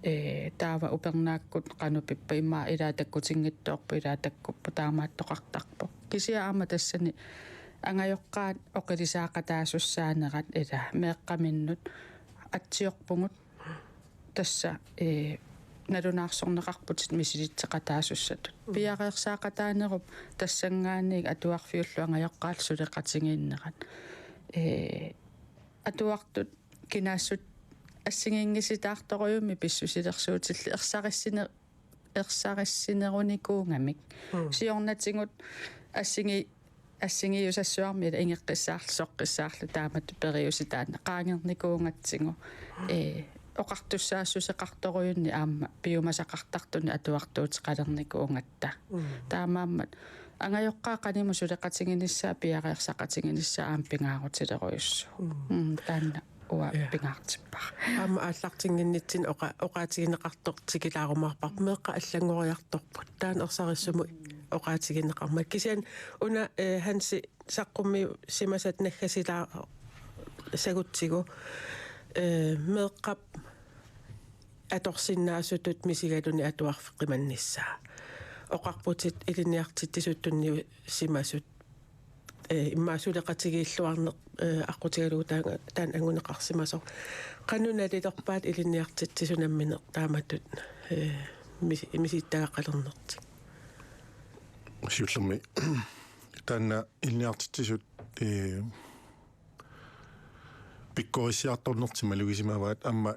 Ee, taava upernaakkut qanoq ippa, immaqa ilaat takkutinngitsoorput, ilaat takkuppoq, taamaattoqartarpoq. Kisianni aamma tassani angajoqqaat oqilisaaqataasussaanerat, ila meeqqaminnut atsiorpugut tassa, ee, nalunaarsorneqarputit misilitseqataasussatut. Mm. Piareersaaqataanerup tassanngaanniit atuarfiullu angajoqqaallu suleqatigiinnerat. Ee, atuartut kinaassut assigiinngisitaartorujummik pissusilersuutillit ersarissine-, ersarissinerunikuugamik. Mm. Siornatigut assigi-, assigiiusassuarmik ila ingeqqissaarlutik soqqissaarlutik taamatut periuseq taanna qaangernikuugatsigu. Mm. Ee, oqartussaassuseqartorujunnik aamma piumasaqartartunik atuartuuteqalernikuugatta. Mm. Taamaammat angajoqqaat qanimut suleqatiginissaat piareersaqatiginissaat aamma pingaarutilerujussuuvoq. Mm. Mm, taanna uanga, ja, pingaartippara. Aamma aallartinnginnitsinni oqa-, oqaatigineqartoq tikilaarumaarparput, meeqqat allanngoriartorput. Taanna ersarissumut oqaatigineqarmat. Kisianni una, eh, Hansi saqqummiussimasat naggasilaarutsigu, eh, meeqqap atorsinnaasutut misigalugu atuarfeqimannissaa. Oqarputit ilinniartitsisut tunniusimasut, eh, immaqa suleqatigiilluarneq, eh, aqqutigalugu taanga, taanna anguneqarsimasoq. Qanoq nalilerpaat ilinniartitsisut nammineq taamatut, eh, mis-, misilittagaqalernertik? Siullermik taanna ilinniartitsisut, eh, pikkorissiartornertik malugisimavaat, aamma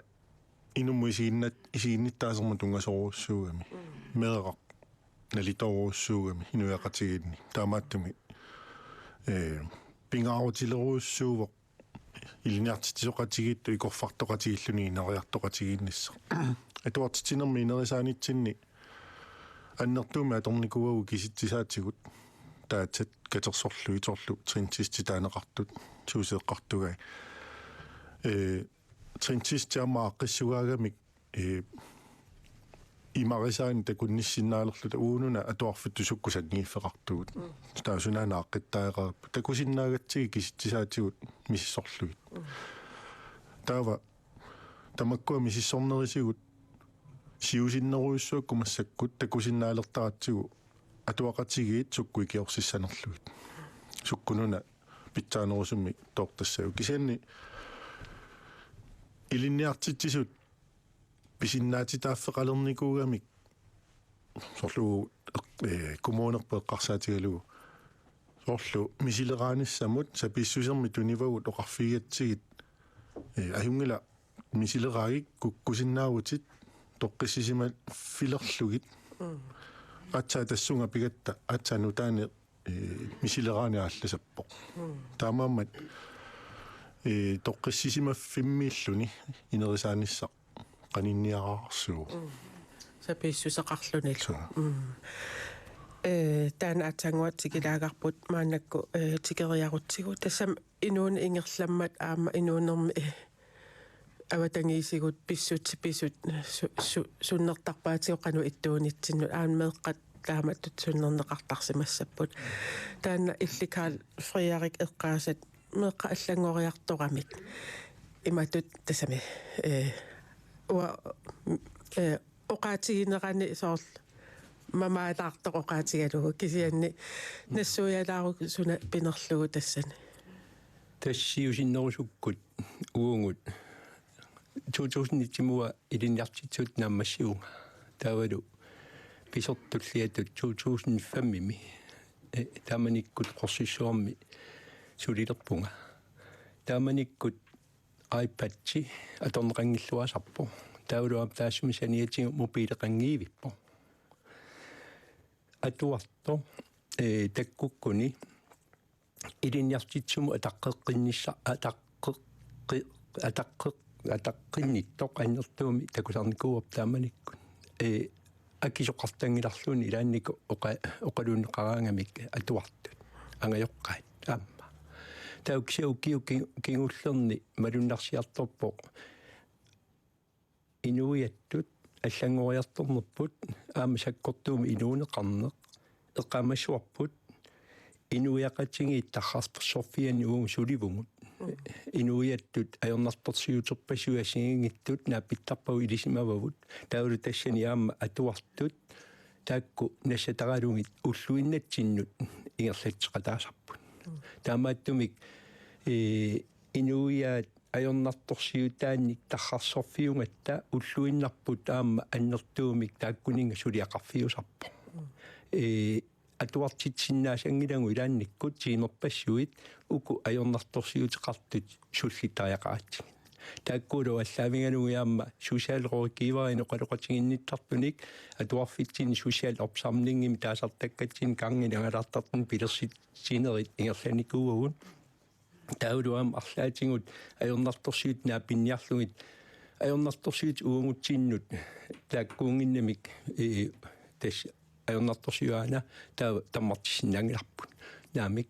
inummut isiginnat-, isiginnittaasermut tunngasorujussuugami. Mm. Meeraq nalitoorujussuugami inuiaqatigiinni. Taamaattumik, eh, pingaarutilerujussuuvoq ilinniartitsisoqatigiittut ikorfartoqatigiilluni ineriartoqatigiinnissaq. Atuartitsinermi inerisaanitsinni annertuumik atornikuuagut kisitsisaatigut, data katersorlugit, soorlu trendtestit taaneqartut, suuseeqqartugai. Eh, trendtestit aamma aaqqissugaagamik, eh, imarisaannik takunnissinnaalerluta uununa atuarfittut sukkut sanngiiffeqartugut. Mm. Taava sunaana aaqqittariaqarpa. Takusinnaagatsigit kisitsisaatigut misissorlugit. Mm. Taava tamakkua misissornerisigut siusinnerujussuakkut massakkut takusinnaalertaratsigu atuaqatigiit sukkut ikiorsissinerlugit. Sukkununa pitsaanerusumik toortassaagut. Kisianni ilinniartitsisut pisinnaatitaaffeqalernikuugamik soorlu, eh, kommunerput eqqarsaatigalugu. Soorlu misileraanissamut sapiissusermik tunivagut oqarfigigatsigit, eh, ajunngilaq misileraagit kukkusinnaavutit toqqissisimaffilerlugit. Mm. Aatsaat tassunga pigatta, aatsaat nutaaneq, eh, misileraaneq aallasappoq. Mm. Taamaammat, eh, toqqissisimaffimmiilluni inerisaanissaq qaninniararsuuvoq. Mm. Sapiissuseqarlunilu. Suu. Mm. Eh, taanna aatsaannguaq tikilaagarput maannakkut, eh, tikeriarutsigu. Tassami inuuneq ingerlammat aamma inuunermi, eh, avatangiisigut pissutsit pisut su-, su-, sunnertarpaatigut qanoq ittuunitsinnut, aamma meeqqat taamatut sunnerneqartarsimassapput. Taanna illit Karl Frederik eqqaasat meeqqat allanngoriartoramik. Imatut tassami, eh, uanga, eh, oqaatiginerani soorlu mamaalaartoq oqaatigalugu, kisianni nassuialaarukkit suna pinerlugu tassani? Tassa siusinnerusukkut uagut to tusind et-imut ilinniartitsisutut naammassivunga. Taavalu pisortulliatut to tusind fem-imi, eh, taamanikkut Qorsissuarmi sulilerpunga. Taamanikkut iPad-i atorneqanngilluinnarpoq. Taavalu aamma taassuma saniatigut mobileqanngivippoq. Atuartoq, eh, takkukkuni ilinniartitsisumut ataqqeqqinnissa-, ataqqeqqi-, ataqqeq-, ataqqinnittoq annertuumik takusarnikuuarput taamanikkut. Eh, akisoqartanngilarluunniit ilaannikkut oqa-, oqaluunneqaraangamik atuartut. Angajoqqaat aamma. Taava kisianni ukiut ki-, kingullerni malunnarsiartorpoq inuiattut allanngoriartornerput aamma sakkortuumik inuuneqarneq. Eqqaamassavarput inuiaqatigiit tarrarsorfianni uagut sulivugut. Inuiattut ajornartorsiuterpassuit assigiinngitsut naapittarpagut ilisimavagut. Taavalu tassani aamma atuartut taakku nassataralugit ulluinnatsinnut ingerlatseqataasarput. Taamaattumik, ee, inuiaat ajornartorsiutaannik tarrarsorfiugatta ulluinnarput aamma annertuumik taakkuninnga suliaqarfiusarpoq. Ee, atuartitsisinnaassanngilagut ilaannikkut tiimerpassuit uku ajornartorsiuteqartut sullittariaqaratsigit. Taakkuulluni aallaavigalugit aamma socialrådgiverinik oqaloqatiginnittartunik atuarfitsinni social opsamlingimi taasartakkatsinni gangini angalaartartunik pilersitsinerit ingerlanikuuagut. Taavalu aamma arlaatigut ajornartorsiutit naapinniarlugit ajornartorsiutit uagutsinnut taakkuunnginnamik, ee, tassa ajornartorsiuaana taava tammartissinnaanngilarput. Naamik,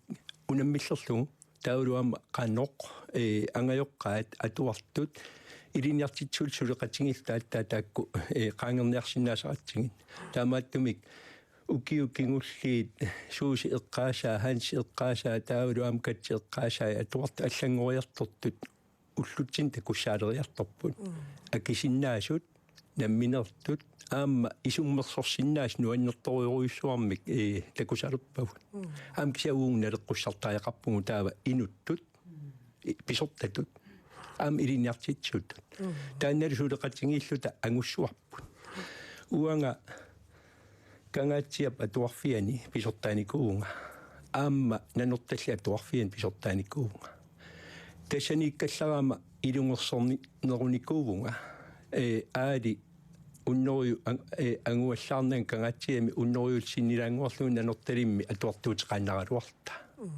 unammillerlugu taavalu aamma qanoq, ee, angajoqqaat atuartut ilinniartitsisullu suleqatigiilluta aatsaat taakku, ee, qaangerniarsinnaasaratsigit. Taamaattumik ukiut kingulliit Suusi eqqaasaa, Hansi eqqaasaa, taavalu aamma Katsi eqqaasaa atuartut allanngoriartortut ullutsinni takussaaleriartorput. Mm. Akisinnaasut, nammineertut, aamma isummersorsinnaasut nuannertorujorujussuarmik, ee, takusalerpagut. Mm. Aamma kisianni uagut naleqqussartariaqarpugut taava inuttut, i-, pisortatut, aamma ilinniartitsisutut. Mm. Taannalu suleqatigiilluta angussuarput. Uanga Kangaatsiap atuarfiani pisortaanikuuvunga. Aamma Nanortallip atuarfiani pisortaanikuuvunga. Tassaniikkallaraama ilungersorni-, nerunikuuvunga. Ee, aali unnoruju-, ang-, ee, anguallaarnanga Kangaatsiami unnorujuullu sinnilaannguarlugu Nanortalimmi atuartuuteqaannaraluarluta. Mm.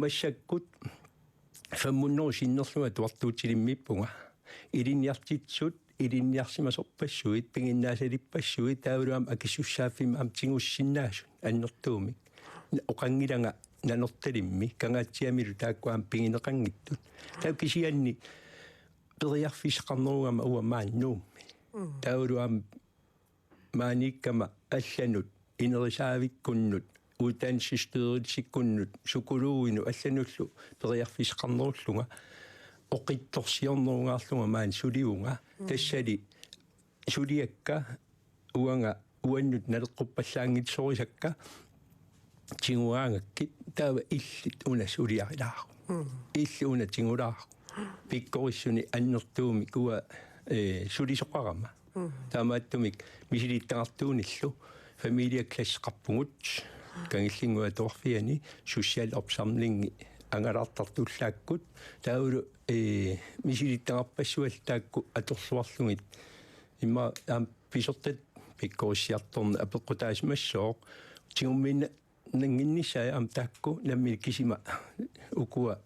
Massakkut fem hundrede sinnerlunga atuartuutilimmiippunga. Ilinniartitsisut, ilinniarsimasorpassuit, piginnaasalippassuit, taavalu aamma akisussaaffimmi aamma tigussinnaasut annertuumik. Oqanngilanga Nanortalimmi, Kangaatsiamilu taakku aamma pigineqanngitsut. Taava kisianni periarfissaqarnerugama uanga maani Nuummi. Mm. Taavalu aamma maaniikkama allanut, inerisaavikkunnut, uddannelsesstyrelsikkunnut, psykologinut allanullu periarfissaqarnerullunga, oqitsorsiornerungaarlunga maani sulivunga, mm, tassali suliakka uanga uannut naleqquppallaanngitsorisakka tigugaangakkit taava illit una suliarilaaruk. Mm. Illit una tigulaaruk. Pikkorissuni annertuumik uanga, ee, sulisoqarama. Mm. Taamaattumik misilittagartuunillu familieklasseqarpugut. Kangillinnguup atuarfiani social opsamlingi angalaartartut ullaakkut. Taavalu, ee, misilittagarpassuallu taakku atorluarlugit. Immaqa aamma pisortat pikkorissiartorneq apeqqutaasimassooq. Tigummiinnannginnissaat aamma taakku nammineq kisima ukua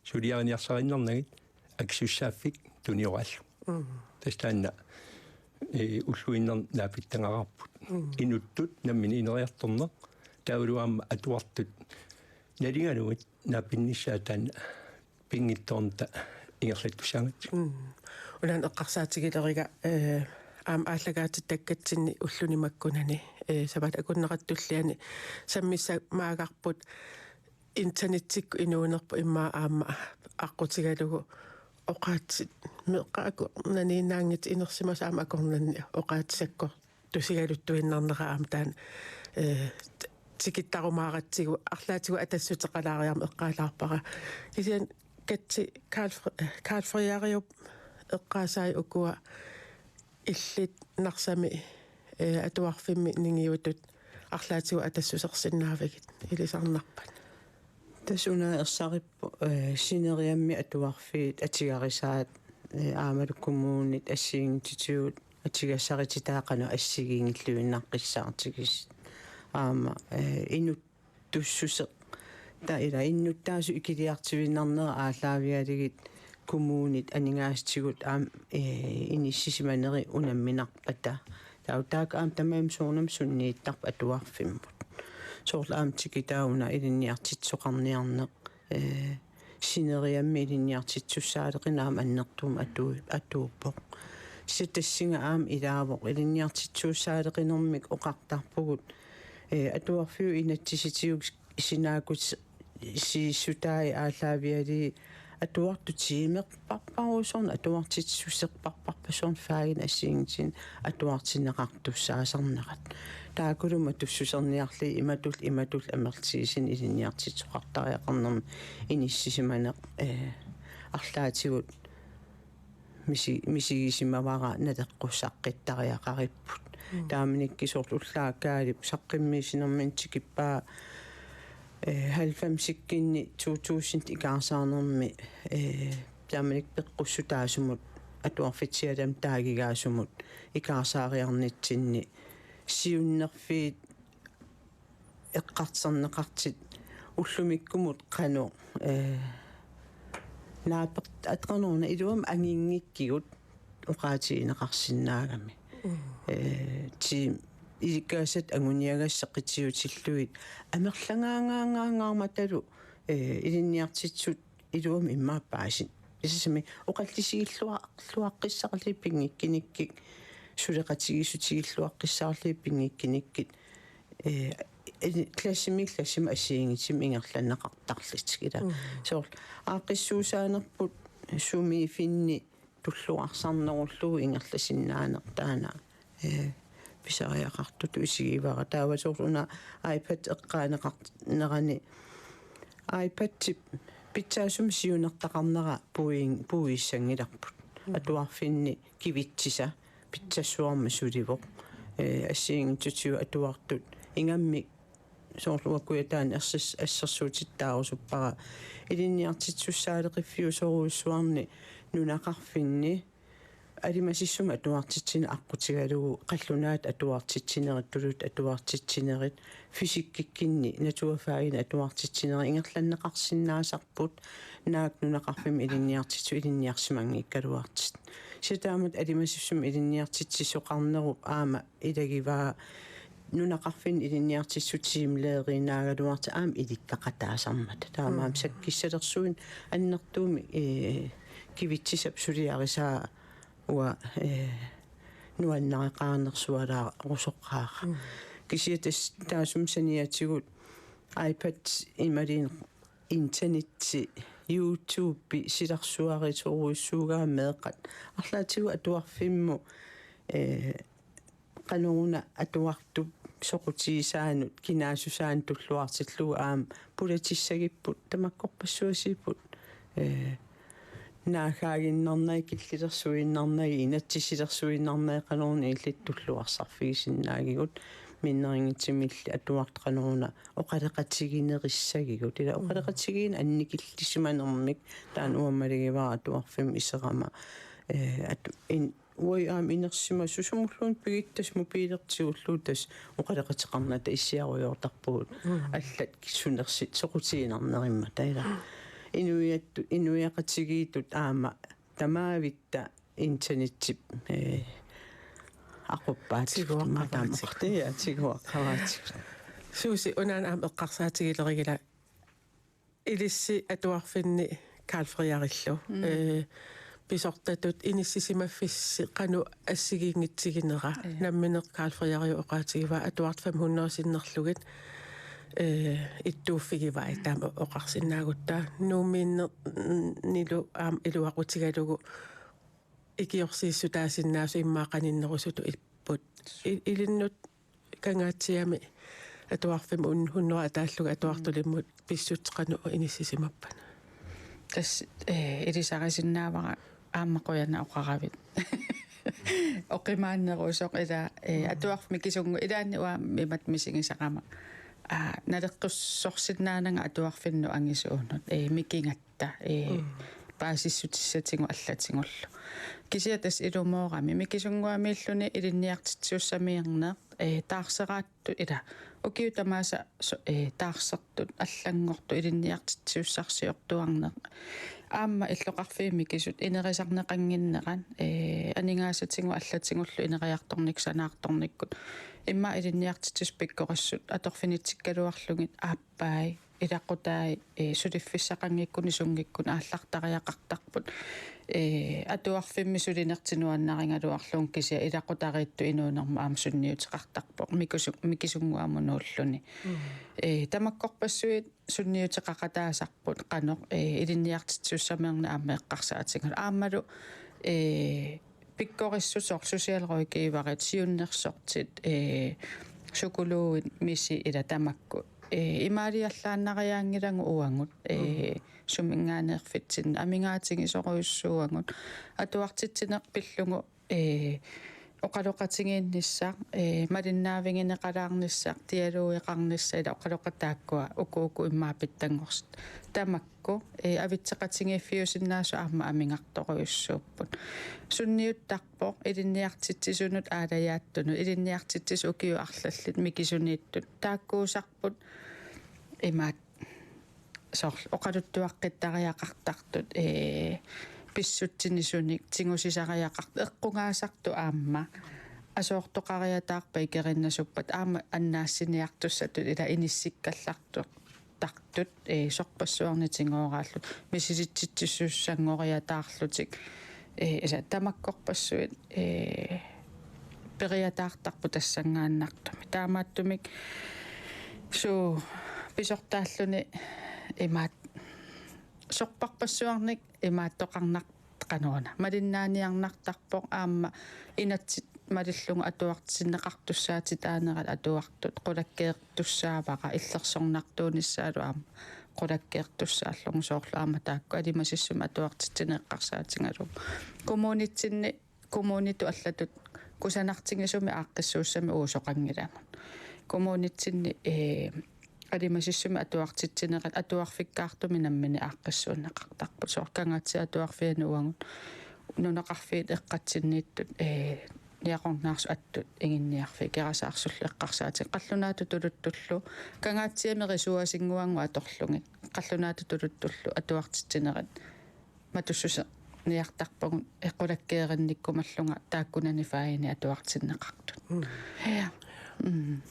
suliariniarsariinnarnagit akisussaaffik tunioraallugu. Mm. Tassa taanna, ee, ulluinnarni naapittagaraarput. Mm. Inuttut nammineq ineriartorneq, taavalu aamma atuartut nalingalugit naapinnissaat taanna pinngitsoornata ingerlattussaagatsigu. Mm. Una eqqarsaatigileriga, ee, aamma aallakaatitakkatsinni ulluni makkunani, ee, sapaatip akunneqartut tulliani sammissamaarparput internettikkut inuunerput immaqa aamma aqqutigalugu oqaatsit meeqqat akornanniinnaanngitsut inersimasut aamma akornanni oqaatsit sakkortusigaluttuinnarnera aamma taanna, ee, tikittarumaaratsigu arlaatigut atassuteqalaariarmat eqqaalaarpara. Kisianni Katsi Karl Fre-, Karl Frederiup eqqaasai ukua illit Narsami, ee, atuarfimmi ningiutut arlaatigut atassusersinnaavigit ilisarnarpat? Tassa una ersarippoq, ee, sineriammi atuarfiit atugarisaat, ee, aammalu kommunit assigiinngitsutigut atugassarititaat qanoq assigiinngilluinnaqqissaartigisoq. Aamma, ee, inut- tussuseq. Taava ila innuttaasut ikiliartuinnarnerat aallaavigalugit kommunit aningaasatigut aamma, ee, inissisimaneri unamminarpata. Taava taakku aamma tamarmik soorunami sunniittarput atuarfimmut. Soorlu aamma tikitaat una ilinniartitsisoqarniarneq. ee, sineriammi ilinniartitsisussaaleqineq aamma annertuumik atu-, atuuppoq. Kisianni tassunga aamma ilaavoq, ilinniartitsisussaaleqinermik oqartarpugut, ee, atuarfiup inatsisitigut sinaakkusiissutai aallaavigalugit atuartut tiimerparparusunneq, atuartitsissuserparparpassuarnik fagini assigiinngitsunik atuartinneqartussaasarnerat. Taakkulu matussuserniarlugit imatut, imatut amerlatigisut ilinniartitsisoqartariaqarnermi inissisimaneq, ee, arlaatigut misi-, misigisimavara naleqqussaaqqittariaqaripput. Mm. Taamanikkut soorlu ullaaq Kaalip saqqummiussinermini tikippaa, ee, halvfemsikkunni to tusind ikaarsaarnermi, ee, taamanikkut peqqussutaasumut atuarfitsialami taagigaasumut ikaarsaariarnitsinni siunnerfiit eqqartorneqartut ullumikkumut qanoq, ee, naapeq-, ateqarneruna iluamik anginngikkigut oqaatigineqarsinnaagami. Mm. Ee, ti-, ilikkagassat anguniagassat qitiutillugit amerlangaangaangaarmatalu, ee, ilinniartitsisut iluamik immaqa paasit. Ilisimasagut oqallisigillua-, -lluaqqissaarlugit pinngikkunikku, suleqatigiissutigilluaqqissaarlugit pinngikkunikku, ee, ili-, klassimi klassimut assigiinngitsumik ingerlanneqartarlutik ilaa. Mm. Soorlu aaqqissuussaanerput sumiiffinni tulluarsarnerullugu ingerlasinnaaneq taanna, ee, pisariaqartutut isigivara. Taava soorlu una iPad eqqaaneqarnerani iPadip pitsaasumik siunertaqarnera puiin-, puiussanngilarput. Mm. Atuarfinni kivitsisaq pitsassuarmik sulivoq. Ee, assigiinngitsutigut atuartut ingammik soorlu uagut taanna ersas-, assersuutitaarusuppara ilinniartitsisussaaleqiffiusorujussuarni nunaqarfinni alimasissumik atuartitsineq aqqutigalugu qallunaatut atuartitsinerit, tuluttut atuartitsinerit, fysikkikkunni naturfagini atuartitsinerit ingerlanneqarsinnaasarput, naak nunaqarfimmi ilinniartitsisut ilinniarsimanngikkaluartut. Kisianni taamatut alimasissumik ilinniartitsisoqarnerup aamma ilagivaa nunaqarfinni ilinniartitsisut timelæreriinnaagaluartut aamma ilikkaqataasarmata. Taamaammat Mm. sakkissalersuineq annertuumik, ee, kivitsisap suliarisaa uanga, ee, nuannareqarnersualaarusoqaara. Mm. Kisianni tassa taassuma saniatigut iPad imaluunniit internetti, YouTube silarsuarisorujussuugaat meeqqat. Arlaatigut atuarfimmut, ee, qanoruna atuartup soqutigisaanut, kinaassusaanut tulluartillugu aamma pulatissagipput tamakkorpassuarnut, ee, naaggaaginnarnagit, killilersuinnarnagit, inatsisilersuinnarnagit qanoruna illit tulluarsarfigisinnaagigut, minnerunngitsumilli atuartut qanoruna oqaloqatiginerissagigut. Ilaa Mm. oqaloqatigiinneq annikillisimanermik taanna uanga malugivara atuarfimmut iserama, ee, at-, in-, uagut aamma inersimasut sumulluunniit pigittut tassa mobiilertigulluunniit tassa oqaloqateqarnata issiarujoortarpugut. Mm. Allat sunersut soqutiginarnerimmata ilaa. Inuiattut, inuiaqatigiittut aamma tamaavitta internettip, ee, aquppaat. Tiguaqqavaatigut. Taamaammat. Ja, tiguaqqavaatigut. Suusi, unaana aamma eqqarsaatigilerigilaat. Ilissi atuarfinni Karl Frederikillu. Mm. Ee, pisortatut inissisimaffissi qanoq assigiinngitsiginera. Ja. Nammineq Karl Frederik oqaatigivaa atuartut fem hundrede sinnerlugit, ee, ittuuffigivai taama oqarsinnaagutta. Nuummiinnernilu aamma iluaqutigalugu ikiorsiissutaasinnaasut immaqa qaninnerusutut ipput. I-, ilinnut Kangaatsiami atuarfimmi un-, hunnoraataallugu atuartulimmut pissutsit qanoq inissisimappat? Tassa, ee, ilisarisinnaavara aamma qujanaq oqaravit. Oqimaannerusoq ilaa, ee, Mm. atuarfimmi kisunngu ilaanni uanga imatut misigisarama. Aa, naleqqussorsinnaananga atuarfinnut angisuunut. Ee, mikigatta, ee, Mm. paasissutissatigut allatigullu. Kisianni tassa ilumoorami. Mikisunnguamiilluni ilinniartitsisussamiinneq, ee, taarseraattut ilaa. Ukiut tamaasa so-, ee, taarsertut allanngortut ilinniartitsisussarsiortuarneq. Aamma illoqarfiit mikisut inerisarneqannginnerat, ee, aningaasatigut allatigullu ineriartornikkut sanaartornikkut. Immaqa ilinniartitsisut pikkorissut atorfinitsikkaluarlugit aappai. ilaqutai, eh, suliffissaqanngikkunik sunngikkuni aallartariaqartarput. Eh, atuarfimmi sulinertik nuannarigaluarlugit kisianni ilaqutariittut inuunermut aamma sunniuteqartarpoq mikisu-, mikisunnguamut nuulluni. Mm. Eh, tamakkorpassuit sunniuteqaqataasarput qanoq, eh, ilinniartitsisussaminnut aamma eqqarsaatigalugu. Aammalu, eh, pikkorissut soorlu socialrådgiverit, siunnersortit, eh, psykologit, misi ila tamakku. Eh, imaaliallaannariaanngilagut uagut, eh, mm, suminngaanneerfitsinni amigaatigisorujussuuagut. Atuartitsineq pillugu, eh, oqaloqatigiinnissaq, eh, malinnaavigineqalaarnissaq, dialogeqarnissaq ila oqaloqatit taakkua uku uku immaqa pitsanngorsut. Tamakku, eh, avitseqatigiiffiusinnaasut aamma amigartorujussuupput. Sunniuttarpoq ilinniartitsisunut aalajaattunut, ilinniartitsisut ukiut arlallit mikisuniittut. Taakkuusarput imaat soorlu oqaluttuaqqittariaqartartut, ee, pissutsinisunik tigusisariaqartut, eqqugaasartut aamma asoortoqariataarpat ikerinnasuppat aamma annaassiniartussatut ila inissikkallartut, tartut, ee, sorpassuarnik tigooraalluni misilitsitsisuussanngoriataarlutik, ee, ila tamakkorpassuit, ee, periataartarput tassanngaannartumik. Taamaattumik suu pisortaalluni imaat sorpassuarnik imaattoqarnartoq qanoruna. Malinnaaniarnartarpoq aamma inatsit malillugu atuartinneqartussaatitaanerat atuartut qulakkeertussaavara illersornartuunissaalu aamma qulakkeertussaallugu soorlu aamma taakku alimasissumik atuartitsineq eqqarsaatigalugu. Kommunitsinni, kommunitut allatut kusanartigisumik aaqqissuussamik uusoqanngilagut. Kommunitsinni, ee, alimasissumik atuartitsinerat atuarfikkaartumik nammineq aaqqissuunneqartarput. Soorlu Kangaatsiap Atuarfiani uagut nunaqarfiit eqqatsinniittut, ee, Niaqornaarsuk Attut Iginniarfik Kerasaarsullu eqqarsaatigaat qallunaatut tuluttullu Kangaatsiami risuasinnguangu atorlugit qallunaatut tuluttullu atuartitsinerat matussuserniartarpagut eqqulakkeerinnikkumallunga taakkunani fagini atuartinneqartut. Mm. Ja. Mm.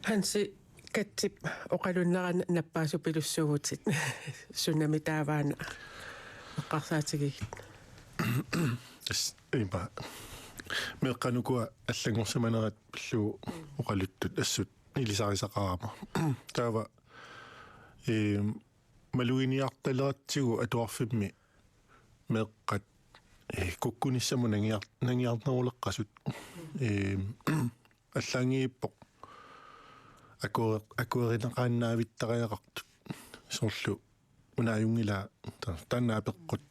Hansi Katsip oqalunnera nappaasupilussuuvutit. Sunami taavaana eqqarsaatigigit. Tassa ima. Meeqqat ukua allanngorsimanerat pillugu oqaluttut assut ilisarisaqarama. Taava, eem, maluginiartaleratsigu atuarfimmi meeqqat, eh, kukkunissamut nangiar-, nangiarneruleqqasut. Eem, allaanngippoq akuer-, akuerineqaannavittariaqartut. Soorlu una ajunngilaq ta-, taanna apeqqut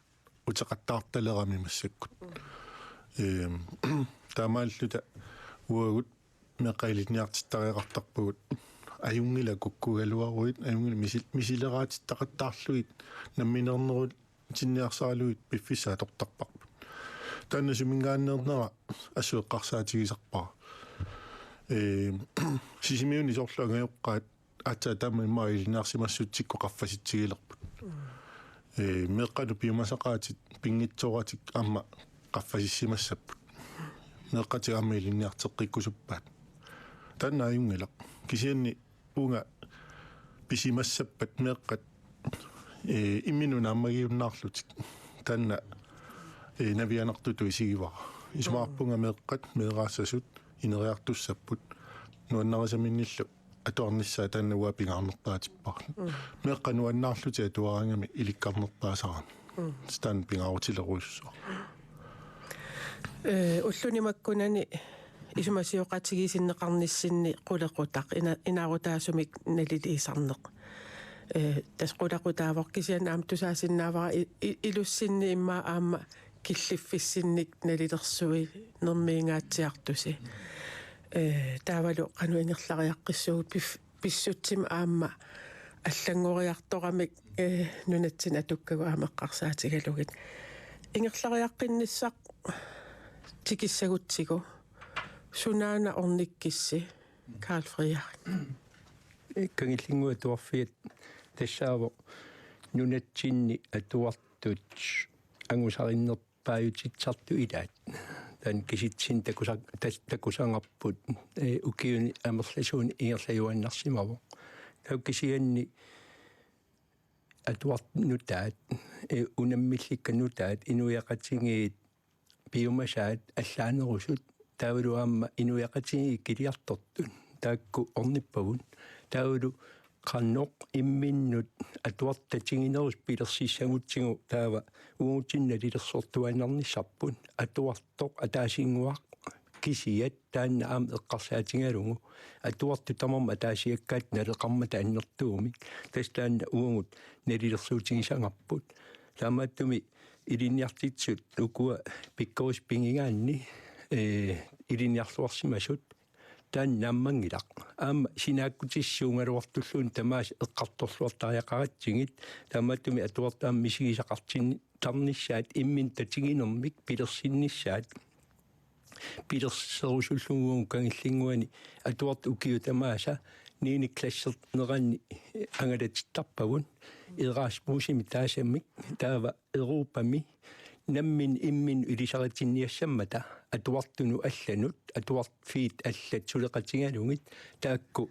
uteqattaartalerami massakkut. Eem, taamaalluta uagut meeqqat ilinniartittariaqartarpagut ajunngilaq kukkugaluaruit, ajunngilaq misil-, misileraatittaqattaarlugit, nammineernerutinniarsaralugit piffissaq atortarparput. Taanna suminngaanneernera assut eqqarsaatigisarpara. Ee, Sisimiuni soorlu angajoqqaat aatsaat taama immaqa ilinniarsimassutsikkut qaffasitsigilerput. Ee, meeqqanut piumasaqaatit pinngitsooratik aamma qaffasissimassapput. Meeqqatik aamma ilinniarteqqikkusuppaat. Taanna ajunngilaq. Kisianni uunga pisimassappat meeqqat, ee, imminut naammagiunnaarlutik. Taanna, ee, navianartutut isigivara. Isumaqarpunga meeqqat meeraassasut ineriartussapput. Nuannarisaminnillu atuarnissaa taanna uanga pingaarnerpaatippara. Mm. Meeqqat nuannaarlutik atuaraangamik ilikkarnerpaasarami. Mm. Taanna pingaarutilerujussuaq. Ee, ulluni makkunani isumasioqatigiissinneqarnissinni qulequtaq ina-, inaarutaasumik naliliisarneq. Ee, tassa qulequtaavoq kisianni aamma tusaasinnaavara i-, i-, ilussinni immaqa aamma killiffissinnik nalilersuinermiingaatsiartusi. Ee, taavalu qanoq ingerlariaqqissuugut pif-, pissutsimik aamma allanngoriartoramik, ee, nunatsinni atukkagut aamma eqqarsaatigalugit. Ingerlariaqqinnissaq tikissagutsigu. Sunaana ornikkissi, Karl Frederik? Kangillinnguup Atuarfiat tassaavoq nunatsinni atuartut angusarinnerpaajutissartut ilaat. Taanna kisitsisit takusa-, tas-, takusagarput, ee, ukiuni amerlasuuni ingerlajuaannarsimavoq. Taava kisianni atuartut nutaat, eh, unammillikka nutaat, inuiaqatigiit piumasaat allaanerusut, taavalu aamma inuiaqatigiit ikiliartortut taakku ornippagut, taavalu qanoq imminnut atuartut tatiginerusut pilersissagutsigu taava uagutsinnut nalilersortuaannarnissarput, atuartoq ataasinnguaq kisiat taanna aamma eqqarsaatigalugu, atuartut tamarmik ataasiakkaat naleqarmata annertuumik, tassa taanna uagut nalilersuutigisagarput. Taamaattumik ilinniartitsisut ukua pikkorissut pigigaanni, ee, ilinniarluarsimasut taanna naammanngilaq. Aamma sinaakkutissat suugaluartulluunniit tamaasa eqqartorluartariaqaratsigit, taamaattumik atuartut aamma misigisaqartin-, tarnissaat imminut tatiginermik pilersinnissaat. Pilerserusullugu uagut kangillinnguani atuartut ukiut tamaasa niende klassernerani angalatittarpagut, Erasmusimi taasamik, taava Europami nammineq imminnut ilisaritinniassammata atuartunut allanut, atuarfiit allat suleqatigalugit, taakku,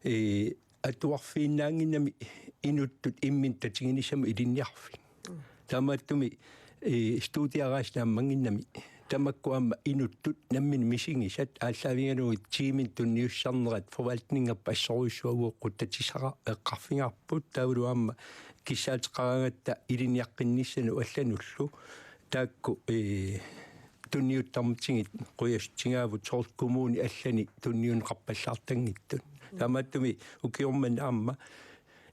ee, atuarfiinnaannginnami inuttut imminut tatiginissamut ilinniarfik. Taamaattumik, ee, studieraasut naammanngimmat tamakku aamma inuttut nammineq misigisat aallaavigalugit tiiminut tunniussisarnerat forvaltningerput assorujussuaq uagut qutsatissaqa-, eqqarfigaarput, taavalu aamma kissaateqaraangatta ilinniaqqinnissanut allanullu taakku, ee, tunniuttarmatigut qujassutsigaavut, soorlu kommunit allanik tunniunneqarpallaartanngitsut. Taamaattumik ukioq manna aamma,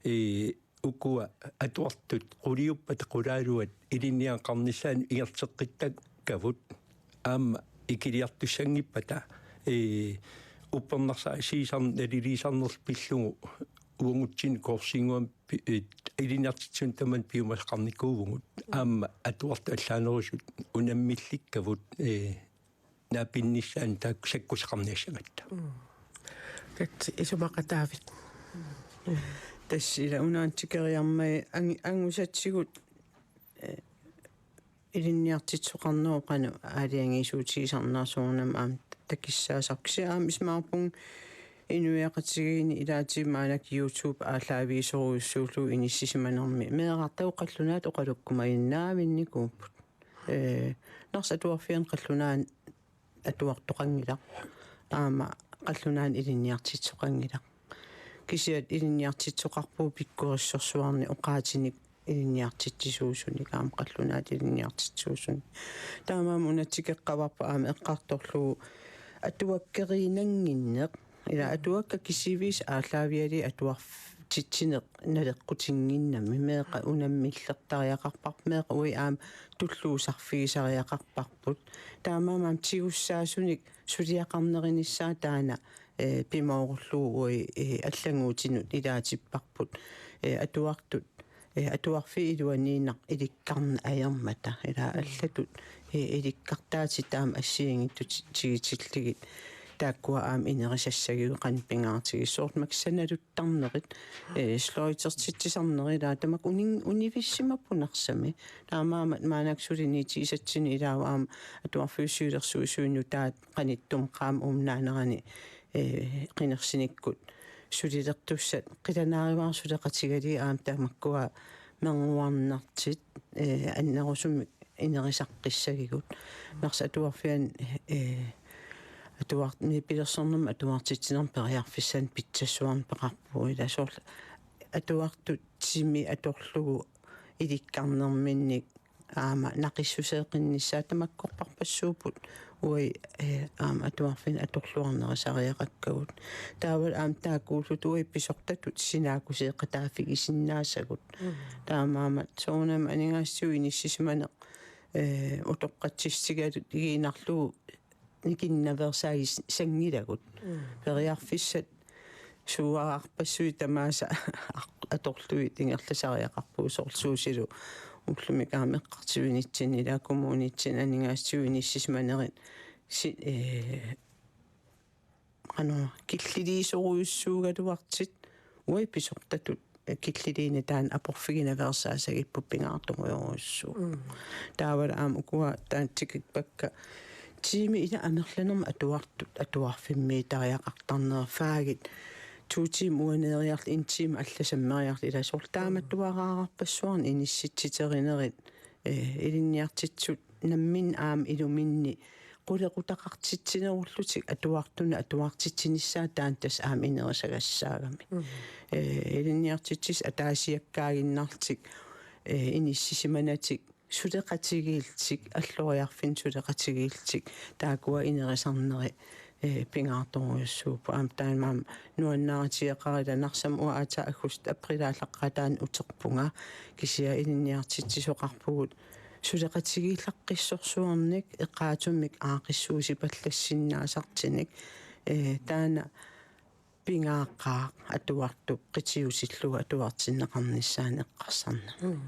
ee, ukua atuartut quliuppata qulaaluat ilinniagaqarnissaannut ingerlateqqittakkagut aamma ikiliartussanngippata, ee, uppernarsaasiisarn-, naliliisarnerlu pillugu uagutsinnut kursinnguamik pi-, ee, ilinniartitsisunut tamanut piumasaqarnikuuvugut, aamma atuartut allaanerusut unammillikkagut, ee, naapinnissaannut taakku sakkusaqarniassagatta. Tassa isumaqataavit. Tassa ila unaannaq tikeriarmat angi-, angusatsigut, ee, ilinniartitsisoqarnerup qanoq aalajangiisuutigisarnersoq soorunami aamma takissaasarpoq. Kisianni aamma isumaqarpunga inuiaqatigiinni ilaatigut maannakkut YouTube aallaavigisorujussuullugu inissisimanermi. Meerartagut qallunaatut oqalukkumaginnaavinnikuupput. Ee, Narsap atuarfiani qallunaanut atuartoqanngilaq. Aamma qallunaanut ilinniartitsisoqanngilaq. Kisianni ilinniartitsisoqarpugut pikkorissorsuarnik oqaatinik ilinniartitsisuusunik, aamma qallunaatut ilinniartitsisuusunik. Taamaammat una tikeqqavarput aamma eqqartorlugu atuakkeriinnannginneq. Ila atuakkat kisiisa aallaavigalugit atuartitsineq naleqqutinnginnami, meeqqat unammillertariaqarparput, meeqqat uagut aamma tulluusarfigisariaqarparput. Taamaammat tigussaasunik suliaqarnerinissaa taanna, ee, pimoorullugu uagut, ee, allannguutinut ilaatipparput, ee, atuartut, ee, atuarfiit iluaniinnaq ilikkarneq ajormata, ila allatut, ee, ilikkartaatit taama assigiinngitsut ti-, tigitillugit taakkua aamma inerisassagigut qanoq pingaartigisoq. Soorlu makku sanaluttarnerit, ee, sløjtertitsisarnerit, ila tamakku unin-, univissimapput Narsami. Taamaammat maannakkut suli niogtyve-satsini ilaavoq aamma atuarfiup siulersuisui nutaat qanittumi qaammat uummannaanerani, ee, qinersinikkut sulilertussat qilanaarivaat suleqatigalugit aamma tamakkua mernguarnartut, ee, annerusumik inerisaqqissagigut. Narsap atuarfiani, ee, atuart-, mi-, pilersornermut atuartitsinermut periarfissanik pitsassuarnik peqarpugut, ila soorlu atuartut timi atorlugu ilikkarnerminnik aamma naqissuseeqqinnissaat tamakkorparpassuupput uagut, ee, aamma atuarfinnut atorluarnerisariaqakkagut. Taavalu aamma taakkuulluta uagut pisortatut sinaakkuseeqataaffigisinnaasagut. Mm. Taamaammat soorunami aningaasatigut inissisimaneq, ee, utoqqatsissutigalugu igiinnarlugu nikinnaveersaaginnassaanngilagut. Mm. Periarfissat suaarpassuit tamaasa atorlugit ingerlasariaqarpugut, soorlu Suusilu ullumi aamma eqqartuinitsinni ila kommunitsinni aningaasatigut inissisimanerit si-, ee, qanoq killiliisorujussuugaluartut uagut pisortatut killiliineq taanna aporfiginaveersaasagipput pingaartorujussuuvoq. Mm. Taavalu aamma ukua taanna tikippakka tiimi ila amerlanermut atuartut atuarfimmiitariaqartarnerat, fagit to timer uaniiriarlugu, en time alla sammeriarlugu, ila soorlu taama atuaraaqqaarpassuarnik inissitsiterinerit, eh, ilinniartitsisut namminneq aamma iluminni qulequtaqartitsinerullutik atuartunut atuartitsinissaat taanna tassa aamma inerisagassaagami. Mm. Eh, ilinniartitsisut ataasiakkaaginnarlutik, eh, inissisimanatik suleqatigiillutik, alloriarfinni suleqatigiillutik, taakkua inerisarneri, eh, pingaartorujussuupput. Aamma taamaammat nuannaarutigeqarpoq, ila Narsami uanga aatsaat aggustip aprilip aallaqqaataani uterpunga, kisianni ilinniartitsisoqarpugut suleqatigiillaqqissorsuarnik eqqaatumik aaqqissuussipallassinnaasartunik, eh, taanna pingaaqqaaq atuartup qitiutillugu atuartinneqarnissaanut eqqarsarneq. Mm.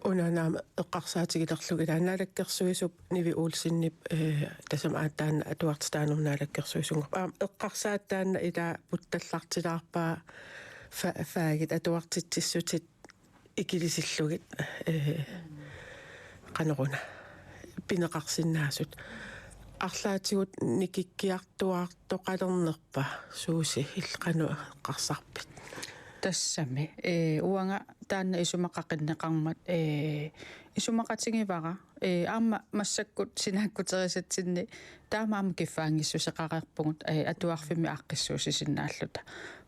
Una aamma eqqarsaatigilerlugu ila Naalakkersuisup Nivi Olsenip, eh, tassami aatsaat taanna atuartitaanerup naalakkersuisunngorpoq. Aamma eqqarsaat taanna ila puttallartilaarpaa fa-, fagit atuartitsissutit ikilisillugit, eh, qanoruna pineqarsinnaasut. Arlaatigut nikikkiartuaartoqalernerpa, Suusi, illit qanoq eqqarsarpit? Tassami, eh, uanga taanna isumaqaqinneqarmat, eh, isumaqatigivara, eh, aamma massakkut sinaakkuterisatsinni taama aamma kiffaanngissuseqareerpugut, eh, atuarfimmi aaqqissuussisinnaalluta.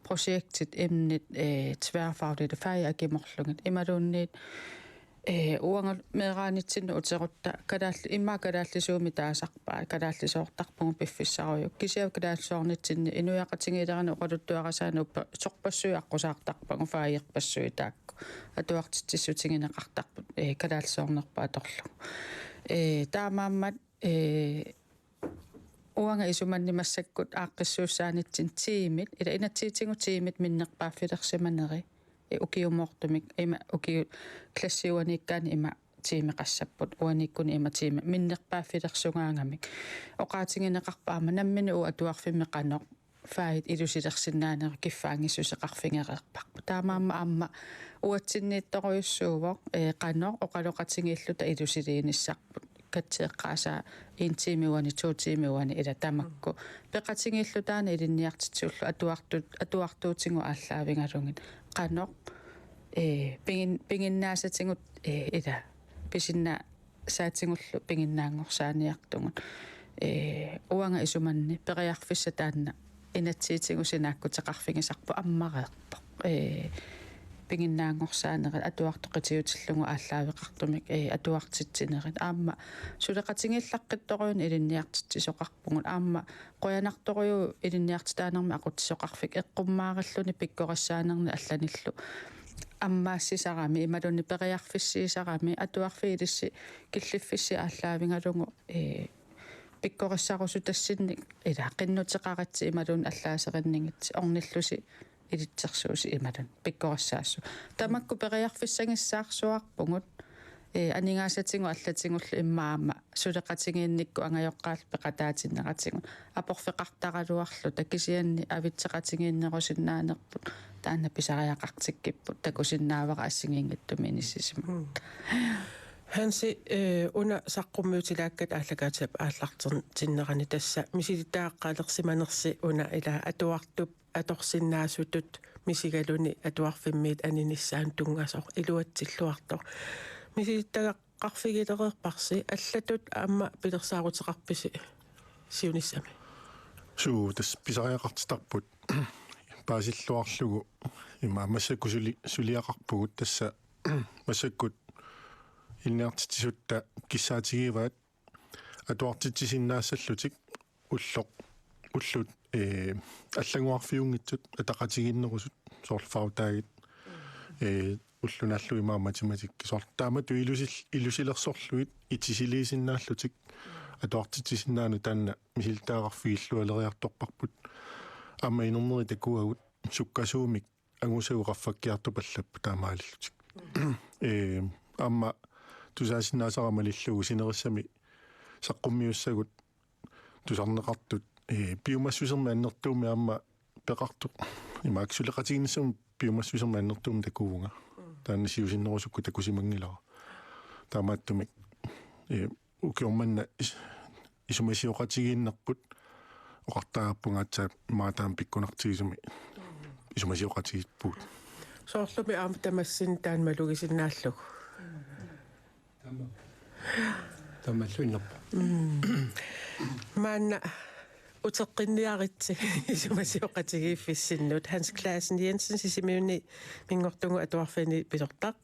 Projektit, emnit, eh, tværfaglit, fagit akimorlugit. Imaluunniit, eh, uanga meeraanitsinnut uterutta kalaall-, immaqa kalaallisuumik taasarpaat, kalaallisoortarpugut piffissarujuk. Kisianni kalaallisoornitsinni inuiaqatigiilerinerup oqaluttuarisaanik uppe-, sorpassuit aqqusaartarpagut, fagerpassuit taakku. Atuartitsissutigineqartarput, eh, kalaallisoornerput atorlugu. Eh, taamaammat, eh, uanga isumanni massakkut aaqqissuussaanitsinni tiimit, ila inatsisitigut tiimit minnerpaaffilersimaneri, eh, ukiumoortumik, ima ukiut klassit uaniikkaanni ima tiimeqassapput, uaniikkunni ima tiimit minnerpaaffilersugaangamik. Oqaatigineqarpoq aamma nammineq uagut atuarfimmi qanoq fagit ilusilersinnaanerit kiffaanngissuseqarfigereerparput. Taamaammat aamma uatsinniittorujussuuvoq, eh, qanoq oqaloqatigiilluta ilusiliinissarput. Katseeqqaasaa en time uani, to time uani ila tamakku. Peqatigiilluta aamma ilinniartitsisullu atuartu-, atuartuutigut aallaavigalugit. Qanoq, eh, pigin-, piginnaasatigut, eh, ila pisinnaasaatigullu piginnaanngorsaaniartugut. Eh, uanga isumanni periarfissaq taanna inatsisitigut sinaakkuteqarfigisarput ammareerpoq. Eh, piginnaanngorsaanerit atuartut qitiutillugu aallaaveqartumik, eh, atuartitsinerit. Aamma suleqatigiillaqqittorujunik ilinniartitsisoqarpugut. Aamma qujanartorujuuvoq ilinniartitaanermi aqutsisoqarfik eqqummaarilluni pikkorissaanernik allanillu ammaassisarami, imaluunniit periarfissiisarami, atuarfiit ilissi killiffissi aallaavigalugu, eh, pikkorissarusutassinnik ila qinnuteqaritsi imaluunniit allaaserinnigitsi, ornillusi ilitsersuusi imaluunniit pikkorissaassooq. Tamakku periarfissagissaarsuarpugut, eh, aningaasatigut allatigullu immaqa aamma suleqatigiinnikkut angajoqqaallu peqataatinneratigut. Aporfeqartaraluarluta kisianni avitseqatigiinnerusinnaanerput taanna pisariaqartikkipput, takusinnaavara assigiinngitsumik inissisimapput. Mm. Hansi, eh, una saqqummiutilaakkat aallakaatitap aallartinnerani tassa misilittagaqalersimanersi una ila atuartup atorsinnaasutut misigaluni atuarfimmiit aninissaanut tunngasoq iluatsilluartoq. Misilittagaqarfigilereerparsi, allatut aamma pilersaaruteqarpisi siunissami? Suu, tassa pisariaqartitarput paasilluarlugu ima massakkut suli-, suliaqarpugut, tassa massakkut ilinniartitsisutta kissaatigivaat atuartitsisinnaassallutik ulloq, ullut, eh, allanngorarfiunngitsut ataqatigiinnerusut, soorlu fagfagit, eh, ulloq naallugu ima matematikki, soorlu taamatut ilusil-, ilusilersorlugit itisiliisinnaallutik atuartitsisinnaanut taanna misilittagaqarfigillualeriartorparput. Aamma inerneri takuagut sukkasuumik angusagut qaffakkiartupallapput taamaalillutik. Eh, aamma tusaasinnaasara malillugu sinerissami saqqummiussagut tusarneqartut, eh, piumassusermik annertuumik aamma peqartoq. Imaak suleqatigiinnissamut piumassusermik annertuumik takuuvunga. Taanna siusinnerusukkut takusimanngilara. Taamaattumik, eh, ukioq manna is-, isumasioqatigiinnerput oqartariaqarpunga aatsaat maataam pikkunartigisumik isumasioqatigiippugut. Soorlumi aamma tamassinnut taanna malugisinnaallugu. Tamalluinnarpoq. Maanna uteqqinniaritsi isumasioqatigiiffissinnut. Hans Claassen Jensen, Sisimiuni Minngortunnguup Atuarfiani pisortaq.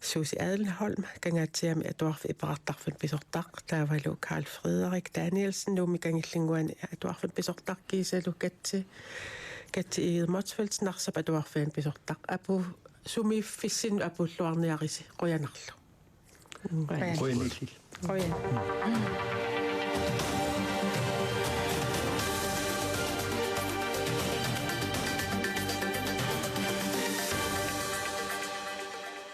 Susie Adelholm, Kangaatsiami Atuarfik Iperartarfiani pisortaq. Taavalu Karl Frederik Danielsen, Nuummi Kangillinnguani Atuarfiani pisortaq. Kiisalu Katsi, Katsi Egede Motzfeldt, Narsap Atuarfiani pisortaq. Apu sumiiffissinnut apuulluarniarisi, qujanarlu. Qujanaq. Qujanaq. Qujanaq.